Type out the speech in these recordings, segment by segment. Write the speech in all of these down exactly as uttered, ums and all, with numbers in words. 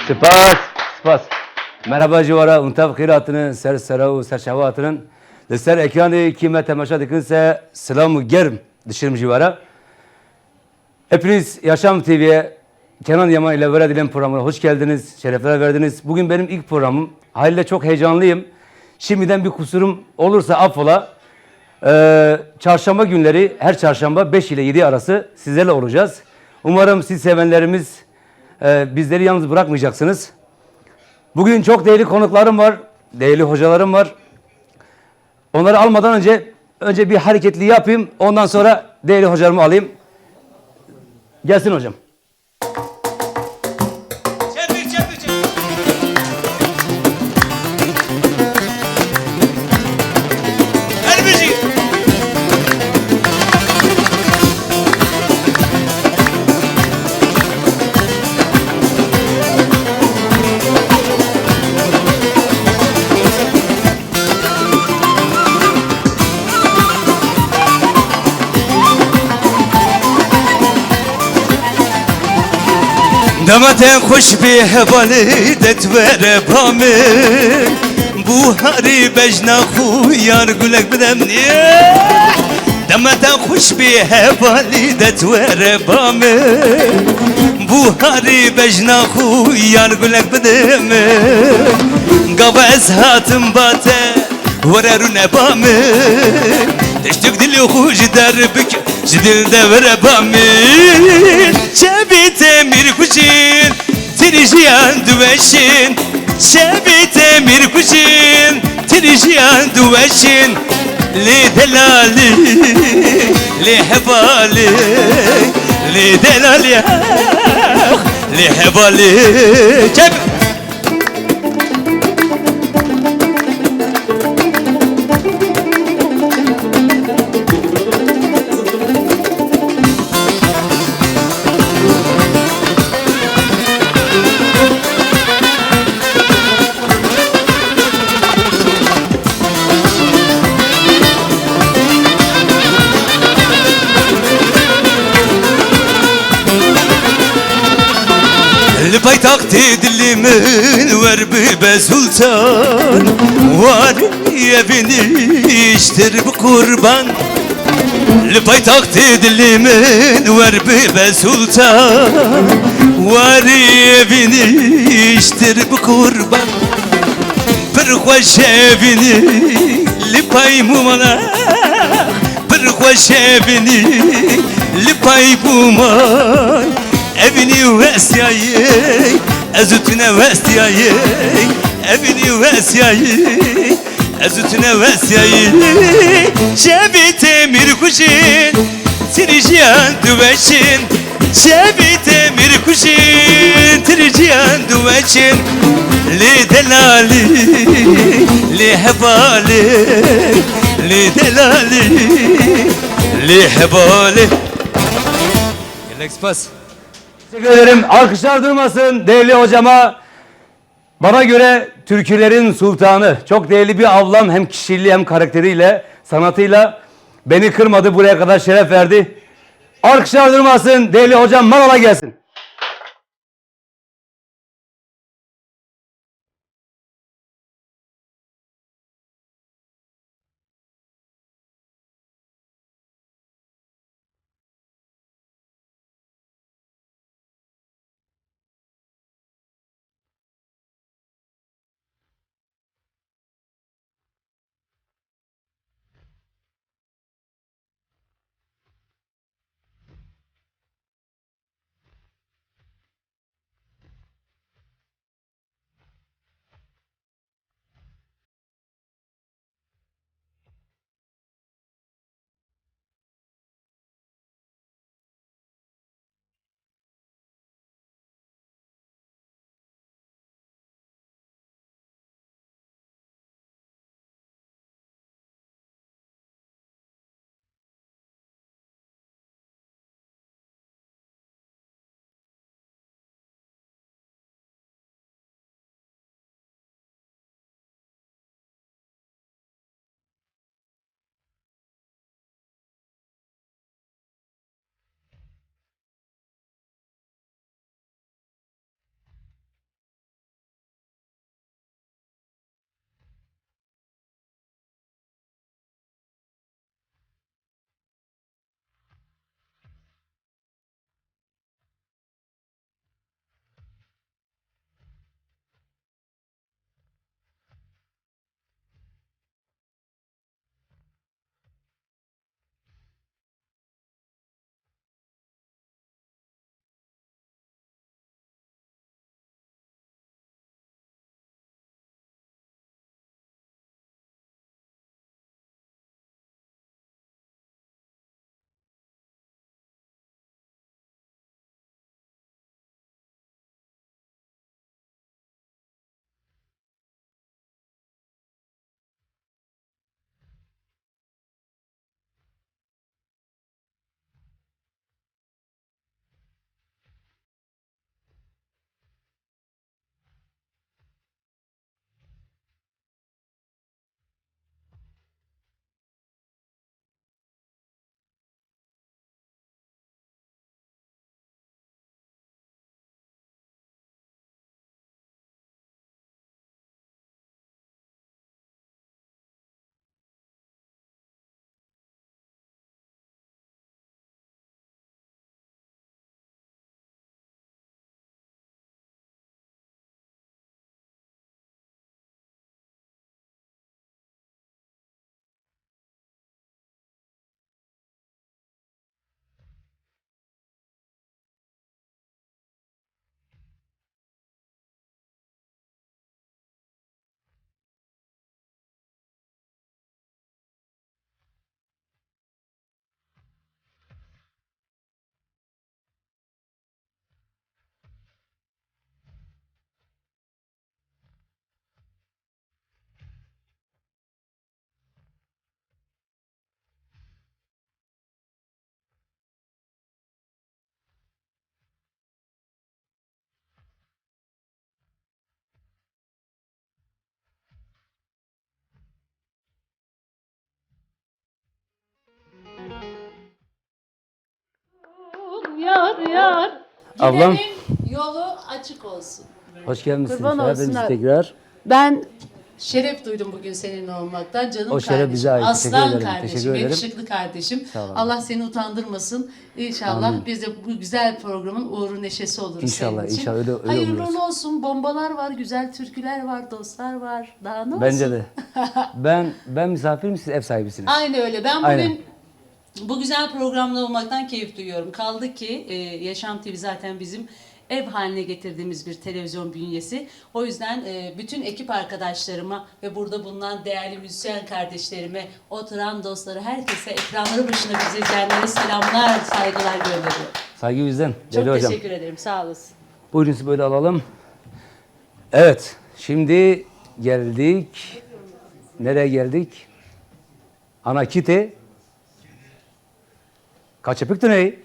Spas, spas. Merhaba ji we re, hûn tev xêr hatine, ser sera û ser çava hatine. Li ser ekranê kî me temaşa dikin se, silam û germ dişirim ji we re. Hepiniz Yaşam T V'ye, Kenan Yaman ile Vera Dilen programına hoş geldiniz, şerefler verdiniz. Bugün benim ilk programım. Haliyle çok heyecanlıyım. Şimdiden bir kusurum olursa affola. Ee, çarşamba günleri, her çarşamba beş ile yedi arası sizlerle olacağız. Umarım siz sevenlerimiz, e, bizleri yalnız bırakmayacaksınız. Bugün çok değerli konuklarım var, değerli hocalarım var. Onları almadan önce, önce bir hareketli yapayım, ondan sonra değerli hocalarımı alayım. Gelsin hocam. Çevir, çevir, çevir. Elbicik. Dema te xweş bê hevalê, dest were ba min. Buharî bejna xwe yar gulek bide min. Dema te xweş bê hevalî, dest were ba min. Buharî bejna xwe yar gulek bide min. Gava ez hatim ba te, were rûne ba min. Tiştik dilê xwe ji der bike, ji dil de were ba min. Çavê te mîr kujin, tirî jiyan diweşin. Çavê te mîr kujin, tirî jiyan diweşin. Lê delalî, lê hevalî, lê delalî, ah, lê hevalî. Çev- Li paytaxtê dilê min wer bibe sultan, warê evînîştir bi qurban. Li paytaxtê dilê min wer bibe sultan, warê evînîştir bi qurban. Pir xweş evînî li pay mûmana, pir xweş evînî li pay bûman. Evînî westiyayê, ez û tu ne westiyayê. Evînî westiyayê, ez û tu ne westiyayê. Çavê te mîr kujin, tirî jiyan diweşin. Çavê te mîr kujin, tirî jiyan diweşin. Lê delalî, lê hevalê, lê delalî, lê hevalê. Gelek spas. Teşekkür ederim. Alkışlar durmasın değerli hocama. Bana göre türkülerin sultanı, çok değerli bir ablam, hem kişiliği hem karakteriyle, sanatıyla beni kırmadı, buraya kadar şeref verdi. Alkışlar durmasın, değerli hocam, Manol'a gelsin. Yar. Ablam. Gidelim, yolu açık olsun. Hoş gelmişsiniz. Kurban Hoş olsun geldiniz abi. Tekrar. Ben şeref duydum bugün seninle olmaktan. Canım O şeref kardeşim, bize ait. Teşekkür aslan ederim. Kardeşim, Teşekkür ederim. Yakışıklı kardeşim. Sağ olun. Allah seni utandırmasın. İnşallah Amin. Biz de bu güzel programın uğru neşesi oluruz İnşallah, senin için. İnşallah. Öyle, öyle Hayırlı umuyoruz. Olsun. Bombalar var, güzel türküler var, dostlar var. Daha ne olsun? Bence de. Ben ben misafirim, siz ev sahibisiniz. Aynı öyle. Ben bugün Aynen. Bu güzel programda olmaktan keyif duyuyorum. Kaldı ki e, Yaşam T V zaten bizim ev haline getirdiğimiz bir televizyon bünyesi. O yüzden e, bütün ekip arkadaşlarıma ve burada bulunan değerli müzisyen kardeşlerime, oturan dostlara, herkese ekranları başında bizi izleyenlere selamlar, saygılar gönderiyorum. Saygı bizden. Çok Değerli hocam. Teşekkür ederim. Sağ olasın. Buyurun, sizi böyle alalım. Evet, şimdi geldik. Nereye geldik? Anakite. Kaçepik Tuney.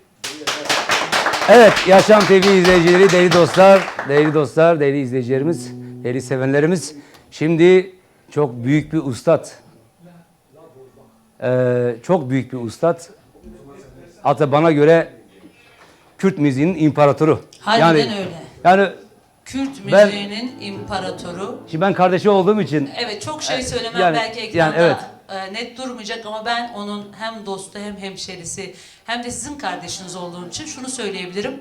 Evet, Yaşam T V izleyicileri, değerli dostlar, değerli dostlar, değerli izleyicilerimiz, değerli sevenlerimiz. Şimdi çok büyük bir ustad, eee, çok büyük bir ustad. Hatta bana göre Kürt müziğinin imparatoru. Harbiden Yani, öyle. Yani Kürt Ben müziğinin imparatoru. Şimdi ben kardeşi olduğum için Evet, çok şey e, söylemem yani, belki yani, ekranda evet. e, net durmayacak ama ben onun hem dostu hem hemşerisi hem de sizin kardeşiniz olduğum için şunu söyleyebilirim.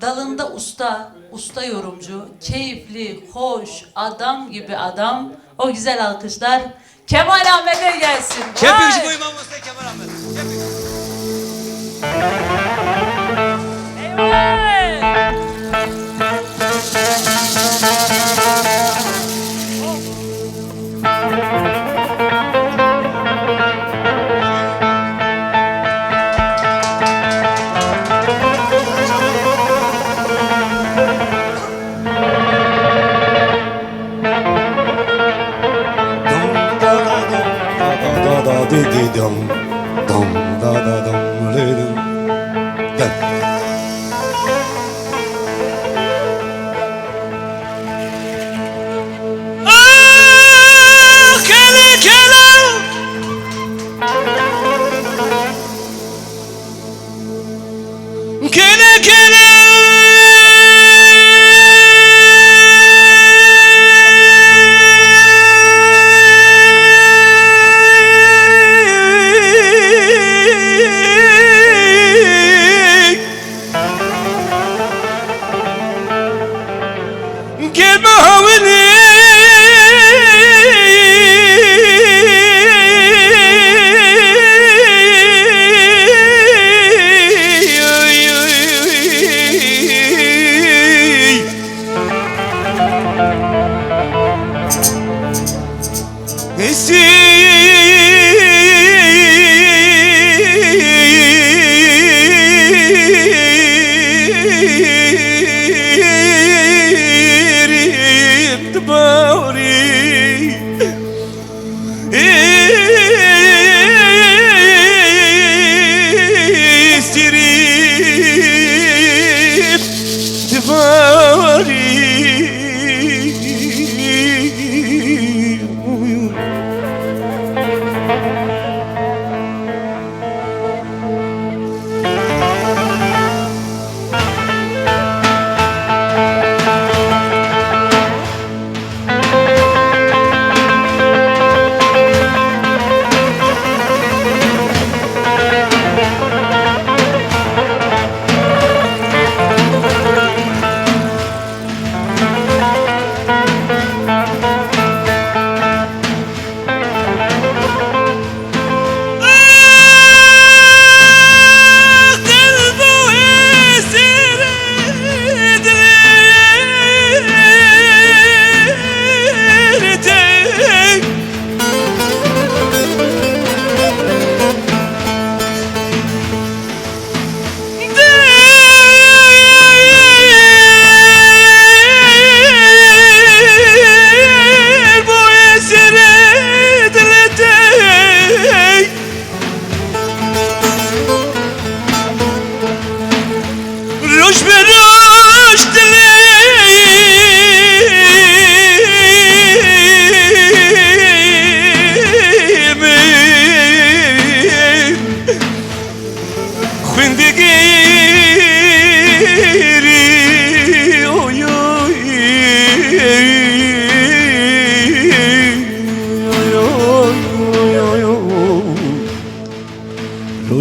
Dalında usta, usta yorumcu, keyifli, hoş, adam gibi adam. O güzel alkışlar Kemal Ahmet'e gelsin. Kepik Vay! Ji bo Îmam Husên Kemal Ahmet. Kepik. Eyvallah.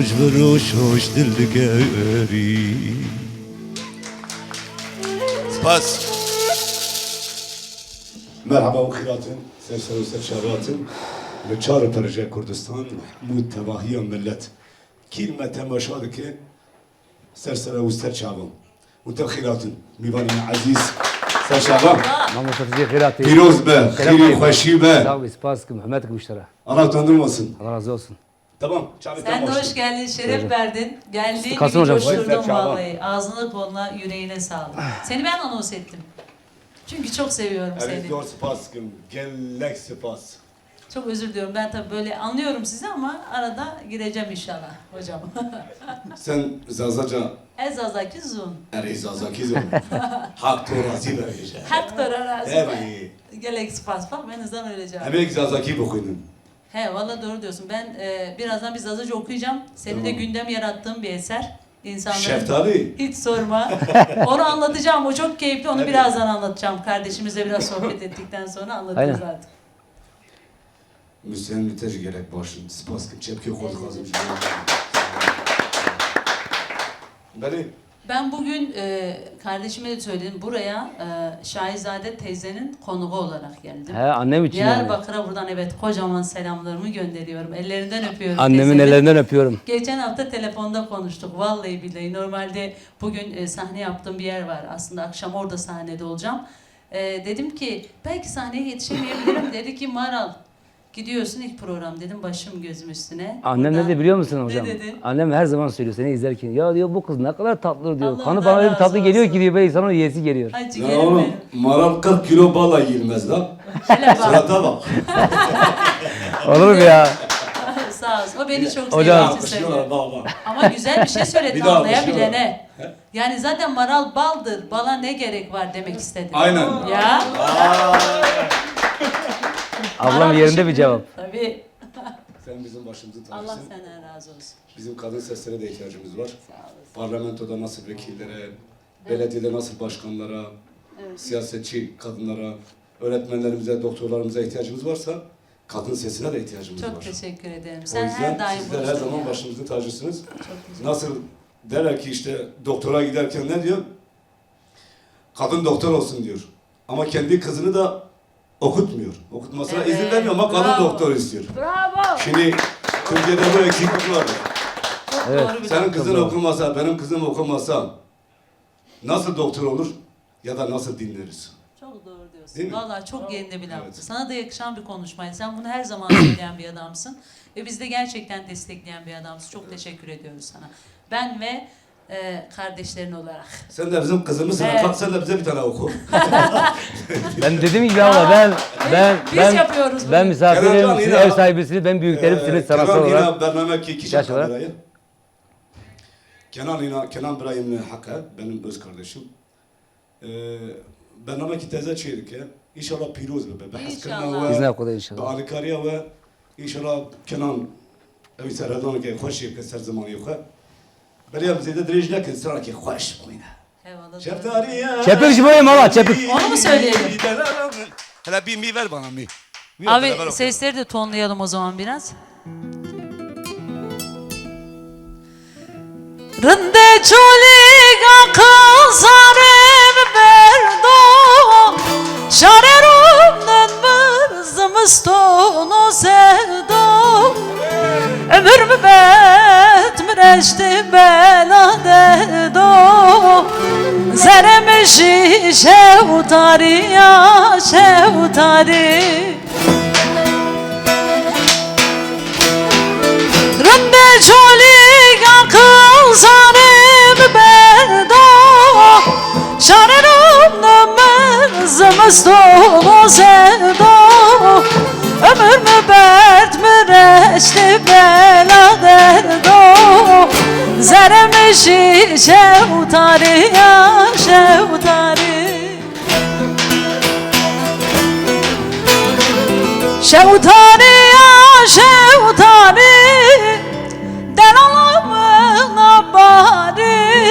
Ji vir roj roj dil digerî. Spas. Merhaba û xîratin, ser ser û ser çavatin. Li çar pere ji Kurdistan, Mehmûd tevahiya millet. Kî me temaşa dike, ser sere û ser çavan. Û te xîratin, mîvanê me ezîz, ser çavan. Mamoste Fizî xîratî. Pîroz be, Şeref xîr û be. Xweşî be. Sağ ol, spas kim, hürmet kim ji te re. Allah utandırmasın. Allah razı olsun. Tamam, çavê te Sen de baş. Hoş geldin, şeref verdin. Geldiğin Kasım gibi hocam. Coşturdun vallahi. Ağzına, koluna, yüreğine sağlık. Seni ben anons ettim. Çünkü çok seviyorum seni. Evet, doğru, spas kim. Gelek spas. Çok özür diliyorum. Ben tabii böyle anlıyorum sizi ama arada gireceğim inşallah hocam. Sen Zazaca. Ez Zazakî zûn. Erê Zazakî zûn. Hak to razî be bêje. Hak to razî be. Evet. Gelek spas. Bak, ben hızdan öyle cevap. Em ê Zazakî bixwînin. He, valla doğru diyorsun. Ben, e, birazdan bir Zazaca okuyacağım. Senin de Tamam. gündem yarattığın bir eser. İnsanların Şeftali. Hiç sorma. Onu anlatacağım. O çok keyifli. Onu Evet. birazdan anlatacağım. Kardeşimizle biraz sohbet ettikten sonra anlatırız Aynen. artık. Müslüman te jî gelek baş in. Spas kim. Çepkê xwe dixwazim ji bo. Belê. Ben bugün, e, kardeşime de söyledim. Buraya, e, Şahizade teyzenin konuğu olarak geldim. He, annem için yani. Diyarbakır'a buradan, evet, kocaman selamlarımı gönderiyorum. Ellerinden öpüyorum Annemin teyzemin. ellerinden öpüyorum. Geçen hafta telefonda konuştuk. Vallahi billahi. Normalde bugün, e, sahne yaptığım bir yer var. Aslında akşam orada sahnede olacağım. E, dedim ki, "Belki sahneye yetişemeyebilirim." Dedi ki, "Maral, gidiyorsun ilk program." Dedim, "Başım gözüm üstüne." Annem ne Buradan dedi biliyor musun hocam? Ne dedi? Annem her zaman söylüyor seni izlerken. "Ya," diyor, "bu kız ne kadar tatlı," diyor. Allah "Kanı ondan bana öyle bir razı tatlı geliyor olsun. ki," diyor, "böyle insanın yiyesi geliyor." Ay, Ya ciğerim oğlum, benim. Maral kırk kilo bala yiyilmez lan. Hele bak. Surata bak. Olur mu ya? Sağ olsun. O beni çok Hocam. seviyor, siz Alkışlıyorlar, seviyorsunuz. bak, bak. Ama güzel bir şey söyledi, Bir daha anlayabilene. alkışlıyorlar. He? Yani zaten Maral baldır, bala ne gerek var demek istedim. Aynen. Ya. Vay. Ablam Maral yerinde bir teşekkür cevap. ederim. Tabii. Sen bizim başımızın Allah tacısın. senden razı olsun. Bizim kadın seslere de ihtiyacımız var. Sağ olasın. Parlamentoda nasıl vekillere, Evet. belediyede nasıl başkanlara, Evet. siyasetçi kadınlara, öğretmenlerimize, doktorlarımıza ihtiyacımız varsa kadın sesine de ihtiyacımız Çok var. teşekkür ederim. O Sen yüzden her daim sizler her zaman konuştun ya. başımızın tacısınız. Çok teşekkür Nasıl derler ki işte doktora giderken ne diyor? Kadın doktor olsun diyor. Ama kendi kızını da okutmuyor. Okutmasına Evet, izin vermiyor ama kadın bravo. doktor istiyor. Bravo. Şimdi Türkiye'de bu eksiklik var. Çok Evet. doğru bir Senin laf. kızın Doğru. okumasa, benim kızım okumasa nasıl doktor olur ya da nasıl dinleriz? Çok doğru diyorsun. Değil mi? Vallahi çok yerinde bir laftı. Evet. Sana da yakışan bir konuşmaydı. Sen bunu her zaman söyleyen bir adamsın. Ve biz de gerçekten destekleyen bir adamsın. Çok Evet. teşekkür ediyoruz sana. Ben ve, e, kardeşlerin olarak. Sen de bizim kızımızsın. Evet. Kalk sen de bize bir tane oku. Ben dediğim gibi abla, ben, ben, Biz ben, yapıyoruz ben bunu. misafirim, Kenan Can siz yine, ev sahibisiniz, ben büyüklerimsiniz e, sanatsal Kenan olarak. yine bername ki kişi Yaş olarak. kamerayı. Kenan yine, Kenan Birayim Haka, benim öz kardeşim. E, bername ki teze çêdike. İnşallah pîroz bibe. Bi hezkirina İnşallah. we, Bizne Xwedê inşallah. bi alîkariya we, inşallah Kenan ew serhildaneke xweş çêbike ser zimanê xwe. Belê em zêde dirêj nekin, stranekê xweş bixwîne. Eyvallah. Şeftaliya Çepik ji bo ye mala, çepik. Onu mu söyleyelim? Hele bir mi ver bana mi. Mi ver, Abi beraber okuyalım. sesleri de tonlayalım o zaman biraz. Rindê çolîga qizarê min berdo, şarê rûnên min zimiston û zerdo. Ömür mübet mireşti bela derdo, zerê min jî şew tarî ya şew tarî. Rindê çolîga qizarê min berdo, şarê rûnên min zimiston û zerdo. Ömür mübet mireşti bela derdo, zerê min jî şew tarî ya şew tarî. Şew tarî ya şew tarî, delala min a barî,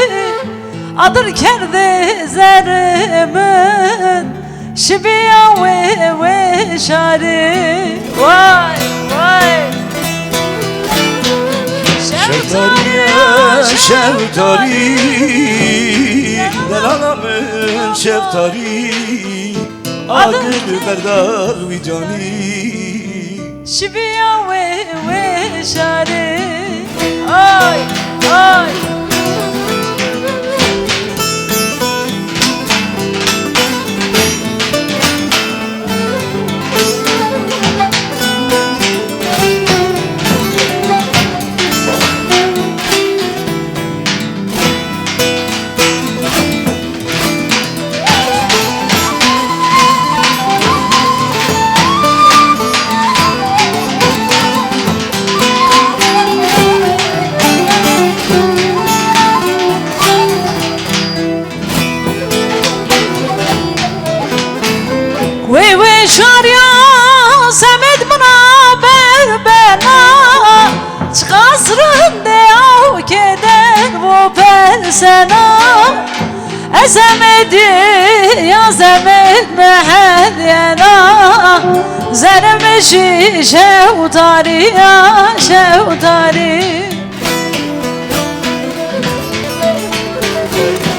adir kerdê zerê min, şiviya wê wê şarî. Vay, vay. Şew Şev tarî, delala min şev tarî, agir berdar wî canî. Şibiya wê, wê şarê. Ay, ay. Wê, wê şariya semed mina berbena, çiqas rindê ew kêder bo persena. Ez emedî ya zemed meheryena, zerê min jî şew tarî ya şew tarî.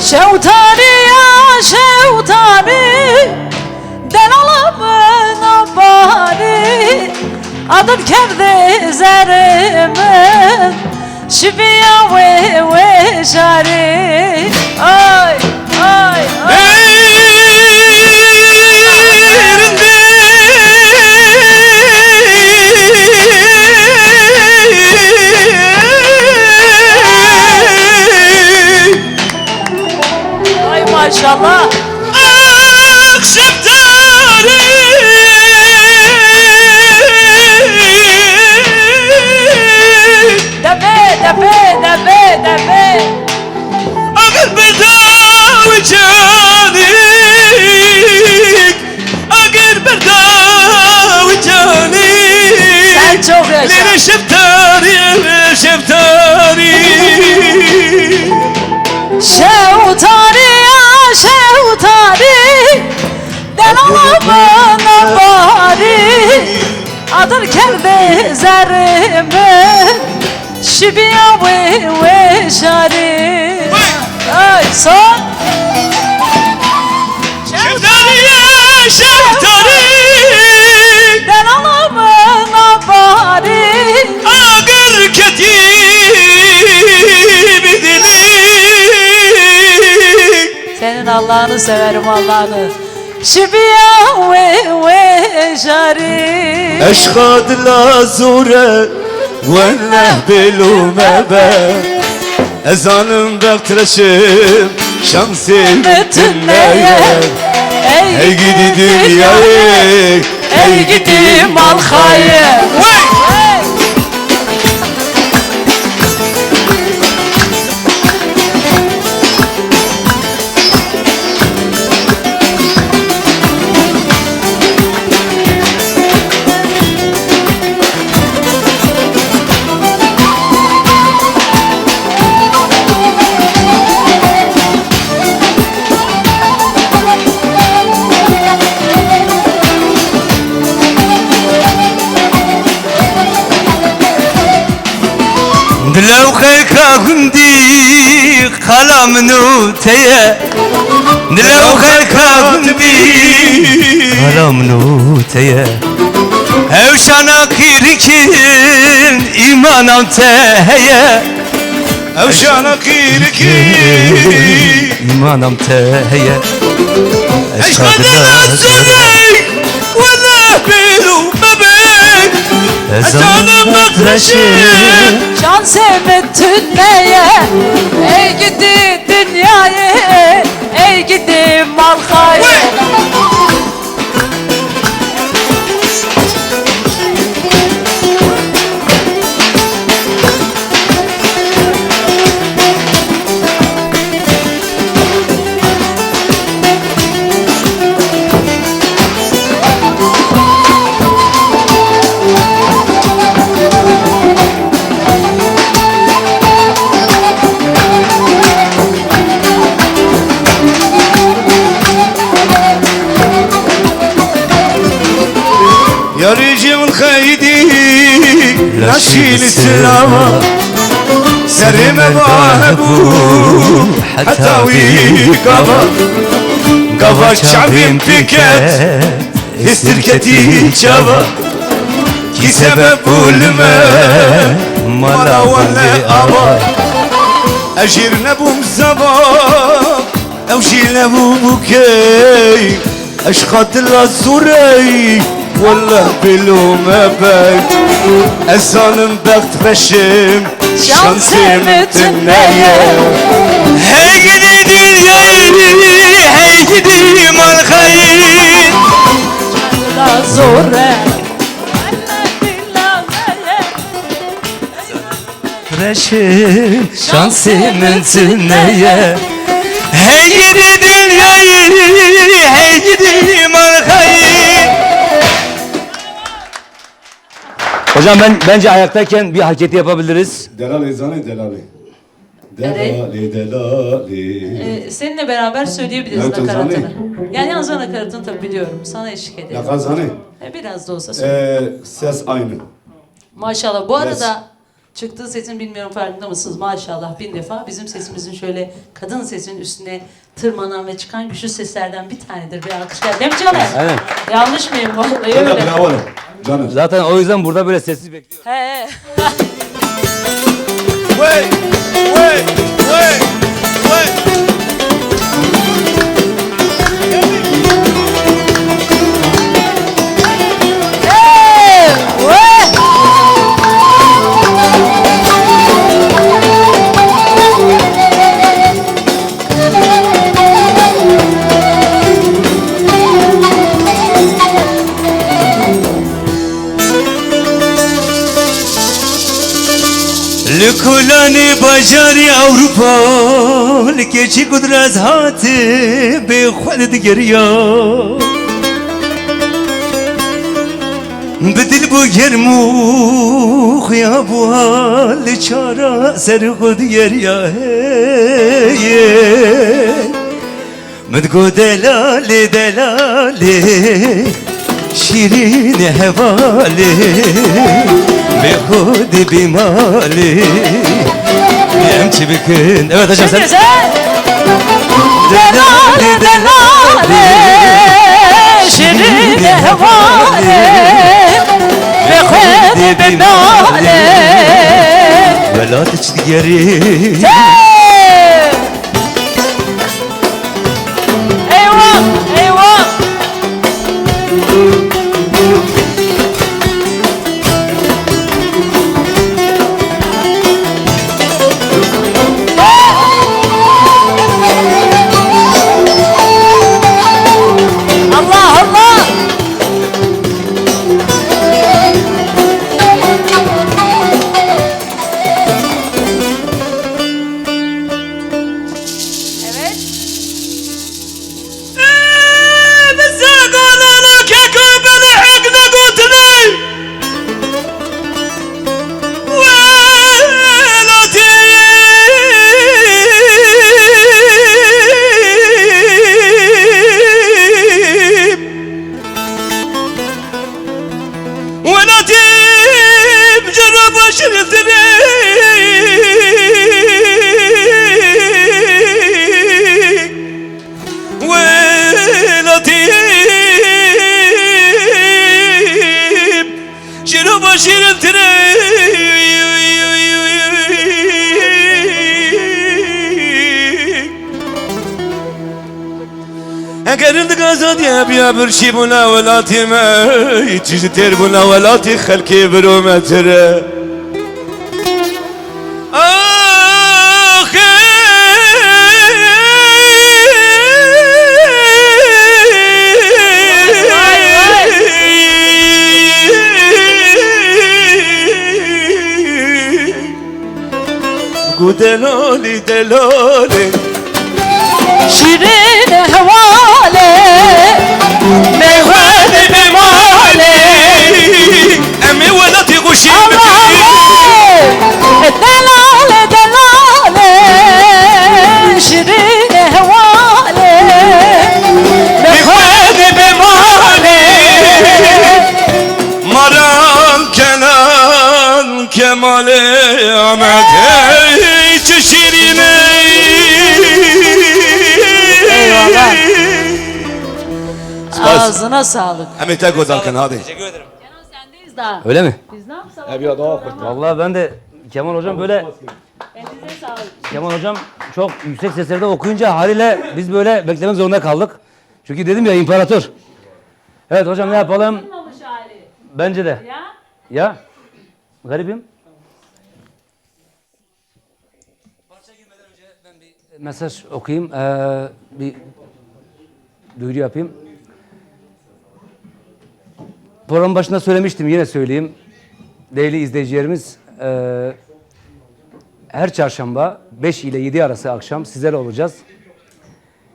Şew tarî ya şew tarî, delala min a barî, adim kevdê zerê min, şibiya wê, wê şarî. Ay, ay, ay. Ay maşallah. Ax şeftarî. Deve, deve, deve, deve. Agir berda wî canî. Agir berda wî canî. Sen çok yaşa. Lêlê şeftarî, şeftarî. Şew tarî ya şew tarî, delala min a barî, adir kevdê zerê min, şibiya wê, wê şarî. Ay, son. Şeftarî ye, şeftarî. Delala min a barî. Agir ketî bi dilî. Senin Allah'ını severim, Allah'ını. Şibiya wê, wê şarî. Eşqa dila zûr e, weleh bêlû mebe. Ez zanim bext reşim, şansê min tune ye. Ey gidî dinyayê, ey gidî malxayê. Wey! Dilew xelka gundî qala min û te ye. Dilew xelka gundî qala min û te ye. Ew şana qîrikîn îmanan te heye. Ew şana qîrikî. Îmanam te heye. Eşqa dila zûrê, weleh bêlû mebe. Ez zanim bext reşim. Şansê min tune ye. Ey gidî dinyayê, ey gidî malxayê. Yarî jî min xeydî naşînî silava. Serê me va hebû heta wî gava, gava çavên pê ket, hêstir ketî çava. Kî sebeb bû li me mala wan lê ava. Ez jêr nebûm zava, ew jî nebû bûkey. Eşqa dila zorey, welleh bêlo me bey. Ez zanim bext reşim, şansê min tune ye. Hey gidî dinyayê, hey gidî malxayê. Dila zorey, welleh bêlo me ye. Reşê şansê min tune ye. Hey gidî dinyayê, hey gidî malxayê. Hocam, ben, bence ayaktayken bir hareketi yapabiliriz. Delalê zanê delalê. Evet. Delalê, delalê. Ee, seninle beraber söyleyebiliriz nakaratını. Yani yalnız o nakaratını tabii biliyorum. Sana eşlik ederim. Nakarat zanê? E, biraz da olsa söyle. Ee, ses aynı. Maşallah. Bu arada çıktığı sesin bilmiyorum farkında mısınız? Maşallah bin defa. Bizim sesimizin şöyle kadın sesinin üstüne tırmanan ve çıkan güçlü seslerden bir tanedir. Bir alkış geldi. Değil mi canım? Evet. Yanlış mıyım? Vallahi öyle. Bravo. Canım. Zaten o yüzden burada böyle sessiz bekliyoruz. He. Wey, wey, wey, wey. Li kolanê bajarê Ewropa, li keçî ku diraz hate bê xwe digeriya. Bi dil bû germ û xuya bû, li çara ser xwe digeriya hey. Min digot delalê, delalê, şîrînê hevalê, bê xwedê bê malê. Em çi bikin? Evet hocam, sen. Delalê, delalê, şîrînê hevalê, bê xwedê bê malê. Welat çi digerî? Eyvah, eyvah. Allah, Allah. Evet. Bi zeganana keka belê hek negotinê. Welatî. Welatî, cera başirtir e. Welatî, şîro başîrin tire. Eger di gazadiye biya birçî bûna welatî me, tişt têr bûna welatî xelkê biro me tire. Axê. Gu delalî, delalê. Şîrîn hevalê, bê xwedê bê malê. Em ê welatê xwe şîrîn bikin. Delalê, delalê, şîrîn hevalê, bê xwedê bê malê. Maran Kenan Kemalê Amed hey. Ağzına sağlık. Em ê te godal kin, hadi. Kenan, sendeyiz daha. Öyle mi? Biz ne yapsak? Ev ya daha hoş. Vallahi ben de Kemal hocam böyle Elinize sağlık. Kemal hocam çok yüksek seslerde okuyunca haliyle biz böyle beklemek zorunda kaldık. Çünkü dedim ya, imparator. Evet hocam, ne yapalım? Olmamış hali. Bence de. Ya? Ya? Garibim. Parça girmeden önce ben bir mesaj okuyayım, ee, bir duyuru yapayım. Program başında söylemiştim, yine söyleyeyim. Değerli izleyicilerimiz, ee, her çarşamba beş ile yedi arası akşam sizlerle olacağız.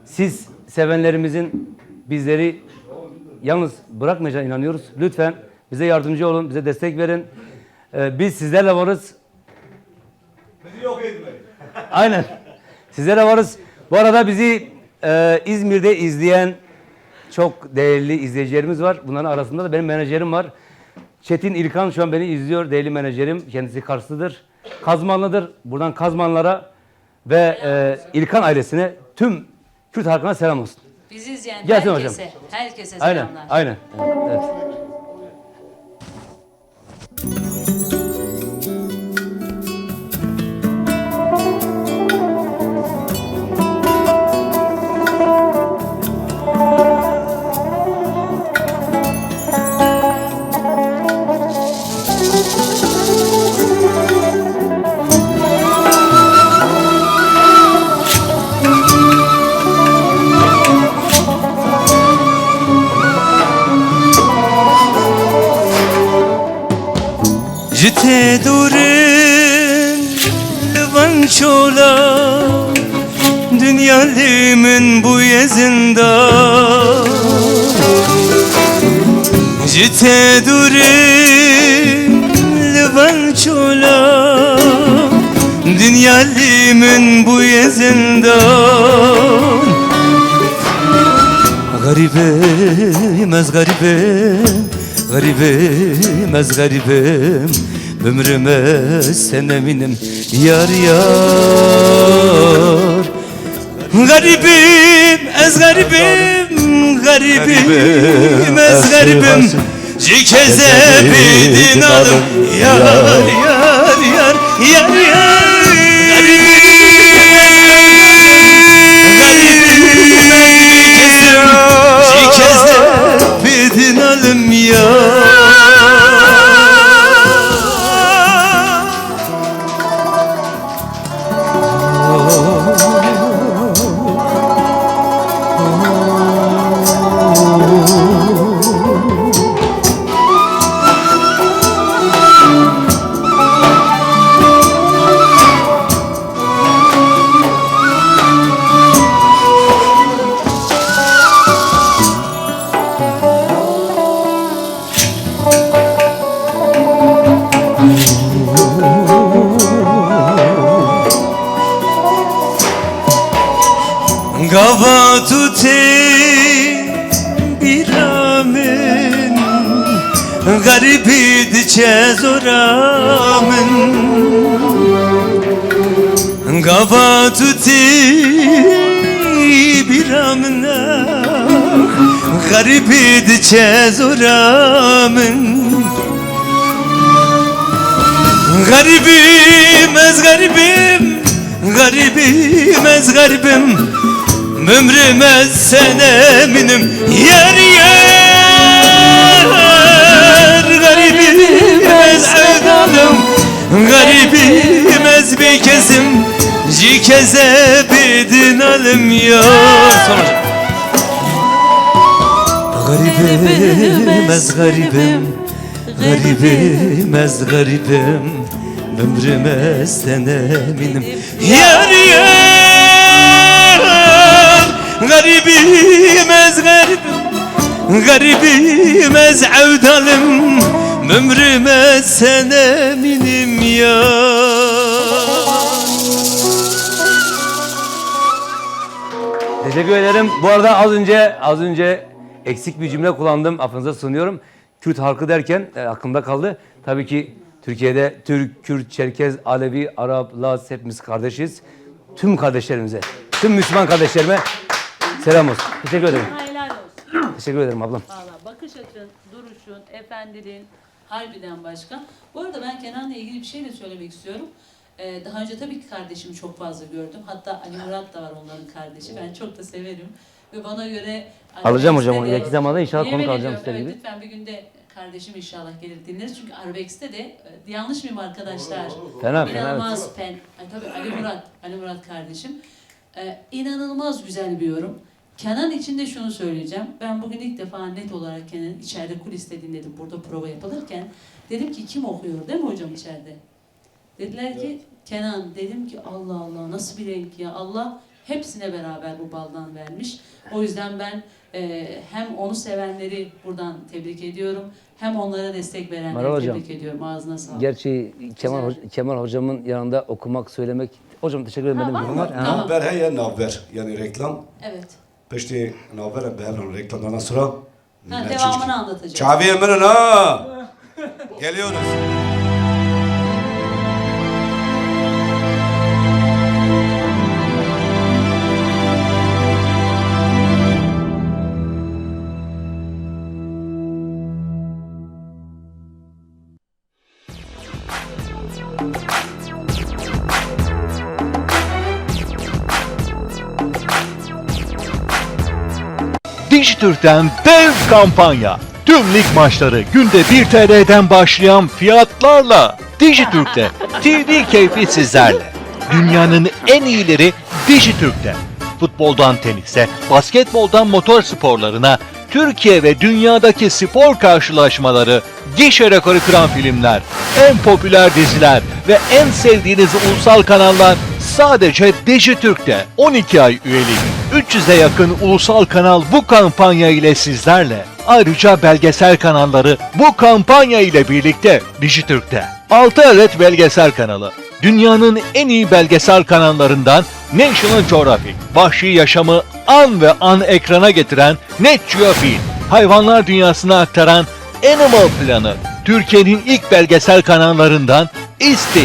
Siz sevenlerimizin bizleri yalnız bırakmayacağına inanıyoruz. Lütfen bize yardımcı olun, bize destek verin. Ee, biz sizlerle varız. Bizi yok etmeyin. Aynen. Sizlerle varız. Bu arada bizi, e, İzmir'de izleyen çok değerli izleyicilerimiz var. Bunların arasında da benim menajerim var. Çetin İlkan şu an beni izliyor, değerli menajerim. Kendisi Karslıdır. Kazmanlıdır. Buradan Kazmanlara ve, e, İlkan ailesine, tüm Kürt halkına selam olsun. Bizi izleyen herkese, herkese selamlar. Aynen, aynen. Evet, evet. Ji te dûr in li van çola, dinya li min bûye zindan. Ji te dûr in li van çola, dinya li min bûye zindan. Xerîb im, ez xerîb im, xerîb im, ez xerîb im. Bimrim ez te nemînim, yar, yar. Xerîb im, ez xerîb im, xerîb im, ez xerîb im. Ji kezebê dinalim, yar, yar, yar, yar, yar. Xerîb im, xerîb im, ji kezebê dinalim, yar. Gava tu tê bîra min, xerîbî diçe zora min. Gava tu tê bîra min, xerîbî diçe zora min. Xerîb im, ez xerîb im, xerîb im, ez xerîb im. Bimrim ez te nemînim, yar, yar. Xerîb im, ez ewdal im, xerîb im, ez bêkes im. Ji kezebê dinalim, yar. Xerîb im, ez xerîb im. Xerîb im, ez xerîb im, bimrim ez te nemînim. Yar, yar, xerîb im, ez xerîb im, xerîb im, ez ewdal im, bimrim ez te nemînim, yar. Teşekkür ederim. Bu arada az önce, az önce eksik bir cümle kullandım. Affınıza sığınıyorum. Kürt halkı derken, e, aklımda kaldı. Tabii ki Türkiye'de Türk, Kürt, Çerkez, Alevi, Arap, Laz hepimiz kardeşiz. Tüm kardeşlerimize, tüm Müslüman kardeşlerime selam olsun. Teşekkür ederim. Helal olsun. Teşekkür ederim ablam. Valla bakış açın, duruşun, efendiliğin harbiden başka. Bu arada ben Kenan'la ilgili bir şey de söylemek istiyorum. Ee, daha önce tabii ki kardeşimi çok fazla gördüm. Hatta Ali Murat da var onların kardeşi. Ben çok da severim. Ve bana göre Alacağım Arabesk'te hocam onu. de İleriki zamanda inşallah Yemin konuk alacağım ediyorum, sizler evet, gibi. Lütfen bir günde kardeşim inşallah gelir dinleriz. Çünkü Arabesk'te de e, yanlış mıyım arkadaşlar? Fena fena. Evet. İnanılmaz pen. Ay, tabii Ali Murat, Ali Murat kardeşim. Ee, inanılmaz güzel bir yorum. Kenan için de şunu söyleyeceğim. Ben bugün ilk defa net olarak Kenan'ı içeride kuliste dinledim. Burada prova yapılırken. Dedim ki kim okuyor değil mi hocam içeride? Dediler ki Kenan. Dedim ki Allah Allah nasıl bir renk ya. Allah hepsine beraber bu baldan vermiş. O yüzden ben e, hem onu sevenleri buradan tebrik ediyorum. Hem onlara destek verenleri Merhaba hocam. Tebrik ediyorum. Ağzına sağlık. Gerçi Kemal, Güzel. Hoca- Kemal hocamın yanında okumak, söylemek... Hocam teşekkür ederim. Ha, Benim var bir mı? var. Ha. Tamam. Navber heye navber, yani reklam. Evet. Piştî navber em bi hev re reklamdan sonra. Ha, devamını anlatacağız. Çaviyê min in ha. Geliyoruz. Dijitürk'ten dev kampanya. Tüm lig maçları günde bir T L'den başlayan fiyatlarla. Dijitürk'te T V keyfi sizlerle. Dünyanın en iyileri Dijitürk'te. Futboldan tenise, basketboldan motor sporlarına, Türkiye ve dünyadaki spor karşılaşmaları, gişe rekoru kıran filmler, en popüler diziler ve en sevdiğiniz ulusal kanallar sadece Dijitürk'te. On iki ay üyelik, üç yüze yakın ulusal kanal bu kampanya ile sizlerle. Ayrıca belgesel kanalları bu kampanya ile birlikte Dijitürk'te. Altı adet belgesel kanalı. Dünyanın en iyi belgesel kanallarından National Geographic, vahşi yaşamı an ve an ekrana getiren Nat Geo Film, hayvanlar dünyasına aktaran Animal Planet, Türkiye'nin ilk belgesel kanallarından Is T V,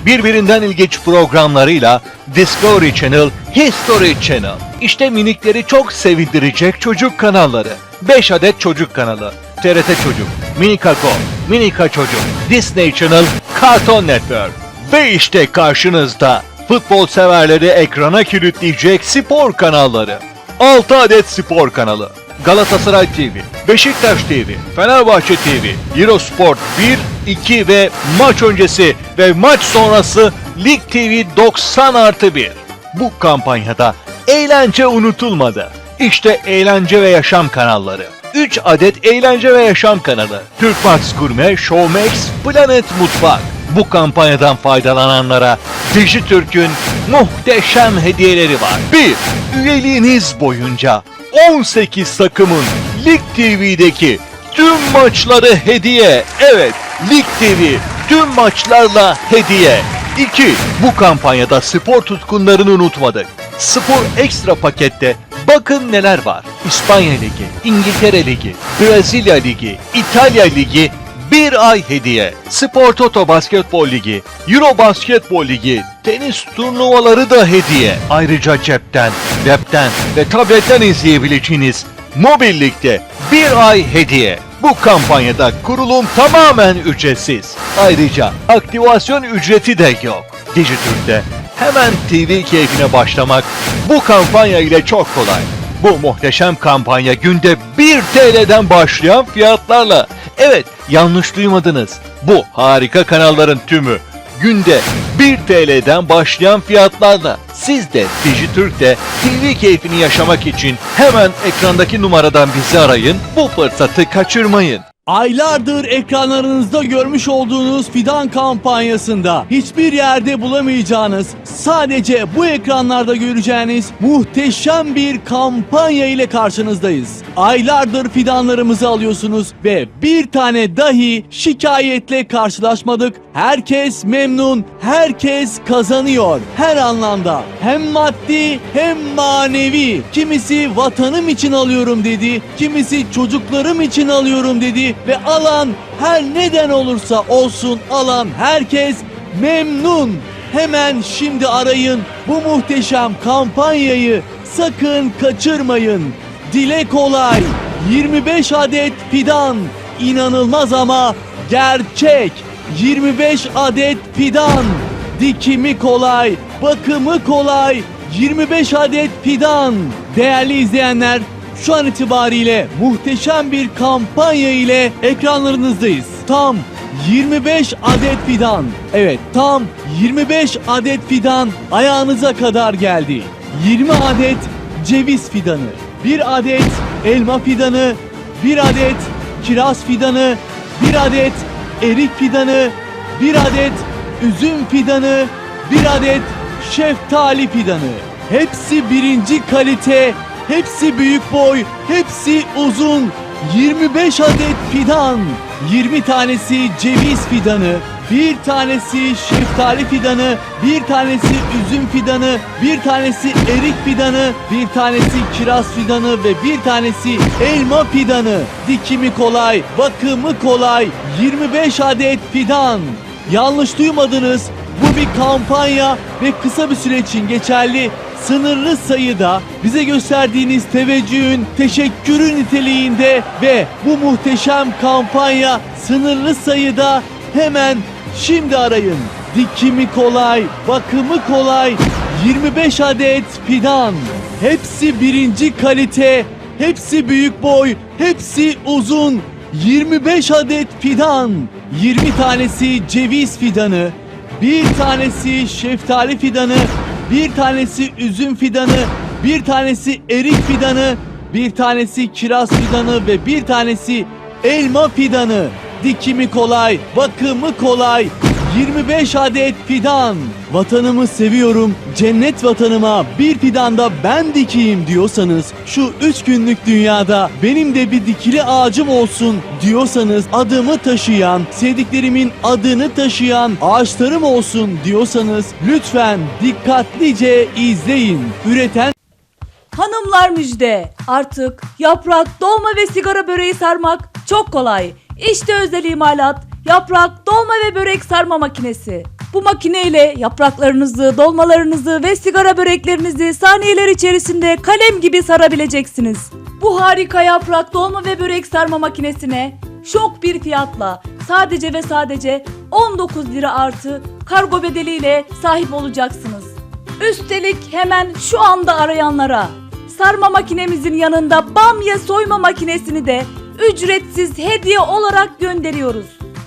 birbirinden ilginç programlarıyla Discovery Channel, History Channel. İşte minikleri çok sevindirecek çocuk kanalları. Beş adet çocuk kanalı. T R T Çocuk, Minika Go, Minika Çocuk, Disney Channel, Cartoon Network. Ve işte karşınızda futbol severleri ekrana kilitleyecek spor kanalları. Altı adet spor kanalı. Galatasaray T V, Beşiktaş T V, Fenerbahçe T V, Eurosport bir, iki ve maç öncesi ve maç sonrası Lig T V doksan artı bir. Bu kampanyada eğlence unutulmadı. İşte eğlence ve yaşam kanalları. Üç adet eğlence ve yaşam kanalı. Türkmax Gurme, Showmax, Planet Mutfak. Bu kampanyadan faydalananlara Dijitürk'ün muhteşem hediyeleri var. Bir, üyeliğiniz boyunca on sekiz takımın Lig T V'deki tüm maçları hediye. Evet, Lig T V tüm maçlarla hediye. İki, bu kampanyada spor tutkunlarını unutmadık. Spor Ekstra pakette bakın neler var. İspanya Ligi, İngiltere Ligi, Brezilya Ligi, İtalya Ligi bir ay hediye. Spor Toto Basketbol Ligi, Euro Basketbol Ligi, tenis turnuvaları da hediye. Ayrıca cepten, webten ve tabletten izleyebileceğiniz Mobillikte bir ay hediye. Bu kampanyada kurulum tamamen ücretsiz. Ayrıca aktivasyon ücreti de yok. Dijitürk'te hemen T V keyfine başlamak bu kampanya ile çok kolay. Bu muhteşem kampanya günde bir T L'den başlayan fiyatlarla. Evet, yanlış duymadınız. Bu harika kanalların tümü günde bir T L'den başlayan fiyatlarla. Siz de Dijitürk'te T V keyfini yaşamak için hemen ekrandaki numaradan bizi arayın, bu fırsatı kaçırmayın. Aylardır ekranlarınızda görmüş olduğunuz Fidan kampanyasında hiçbir yerde bulamayacağınız, sadece bu ekranlarda göreceğiniz muhteşem bir kampanya ile karşınızdayız. Aylardır fidanlarımızı alıyorsunuz ve bir tane dahi şikayetle karşılaşmadık. Herkes memnun, herkes kazanıyor her anlamda. Hem maddi hem manevi. Kimisi vatanım için alıyorum dedi, kimisi çocuklarım için alıyorum dedi ve alan her neden olursa olsun alan herkes memnun. Hemen şimdi arayın, bu muhteşem kampanyayı sakın kaçırmayın. Dile kolay, yirmi beş adet fidan. İnanılmaz ama gerçek. yirmi beş adet fidan. Dikimi kolay, bakımı kolay. yirmi beş adet fidan. Değerli izleyenler, şu an itibariyle muhteşem bir kampanya ile ekranlarınızdayız. Tam yirmi beş adet fidan. Evet, tam yirmi beş adet fidan ayağınıza kadar geldi. yirmi adet ceviz fidanı, bir adet elma fidanı, bir adet kiraz fidanı, bir adet erik fidanı, bir adet üzüm fidanı, bir adet şeftali fidanı. Hepsi birinci kalite, hepsi büyük boy, hepsi uzun. yirmi beş adet fidan, yirmi tanesi ceviz fidanı, bir tanesi şeftali fidanı, bir tanesi üzüm fidanı, bir tanesi erik fidanı, bir tanesi kiraz fidanı ve bir tanesi elma fidanı. Dikimi kolay, bakımı kolay. yirmi beş adet fidan. Yanlış duymadınız. Bu bir kampanya ve kısa bir süre için geçerli. Sınırlı sayıda, bize gösterdiğiniz teveccühün teşekkürü niteliğinde ve bu muhteşem kampanya sınırlı sayıda. Hemen şimdi arayın. Dikimi kolay, bakımı kolay. yirmi beş adet fidan. Hepsi birinci kalite, hepsi büyük boy, hepsi uzun. yirmi beş adet fidan. yirmi tanesi ceviz fidanı, bir tanesi şeftali fidanı, bir tanesi üzüm fidanı, bir tanesi erik fidanı, bir tanesi kiraz fidanı ve bir tanesi elma fidanı. Dikimi kolay, bakımı kolay. yirmi beş adet fidan. Vatanımı seviyorum, cennet vatanıma bir fidan da ben dikeyim diyorsanız, şu üç günlük dünyada benim de bir dikili ağacım olsun diyorsanız, adımı taşıyan, sevdiklerimin adını taşıyan ağaçlarım olsun diyorsanız, lütfen dikkatlice izleyin. Üreten Hanımlar müjde! Artık yaprak dolma ve sigara böreği sarmak çok kolay. İşte özel imalat, yaprak dolma ve börek sarma makinesi. Bu makineyle yapraklarınızı, dolmalarınızı ve sigara böreklerinizi saniyeler içerisinde kalem gibi sarabileceksiniz. Bu harika yaprak dolma ve börek sarma makinesine şok bir fiyatla sadece ve sadece on dokuz lira artı kargo bedeliyle sahip olacaksınız. Üstelik hemen şu anda arayanlara sarma makinemizin yanında bamya soyma makinesini de ücretsiz hediye olarak gönderiyoruz.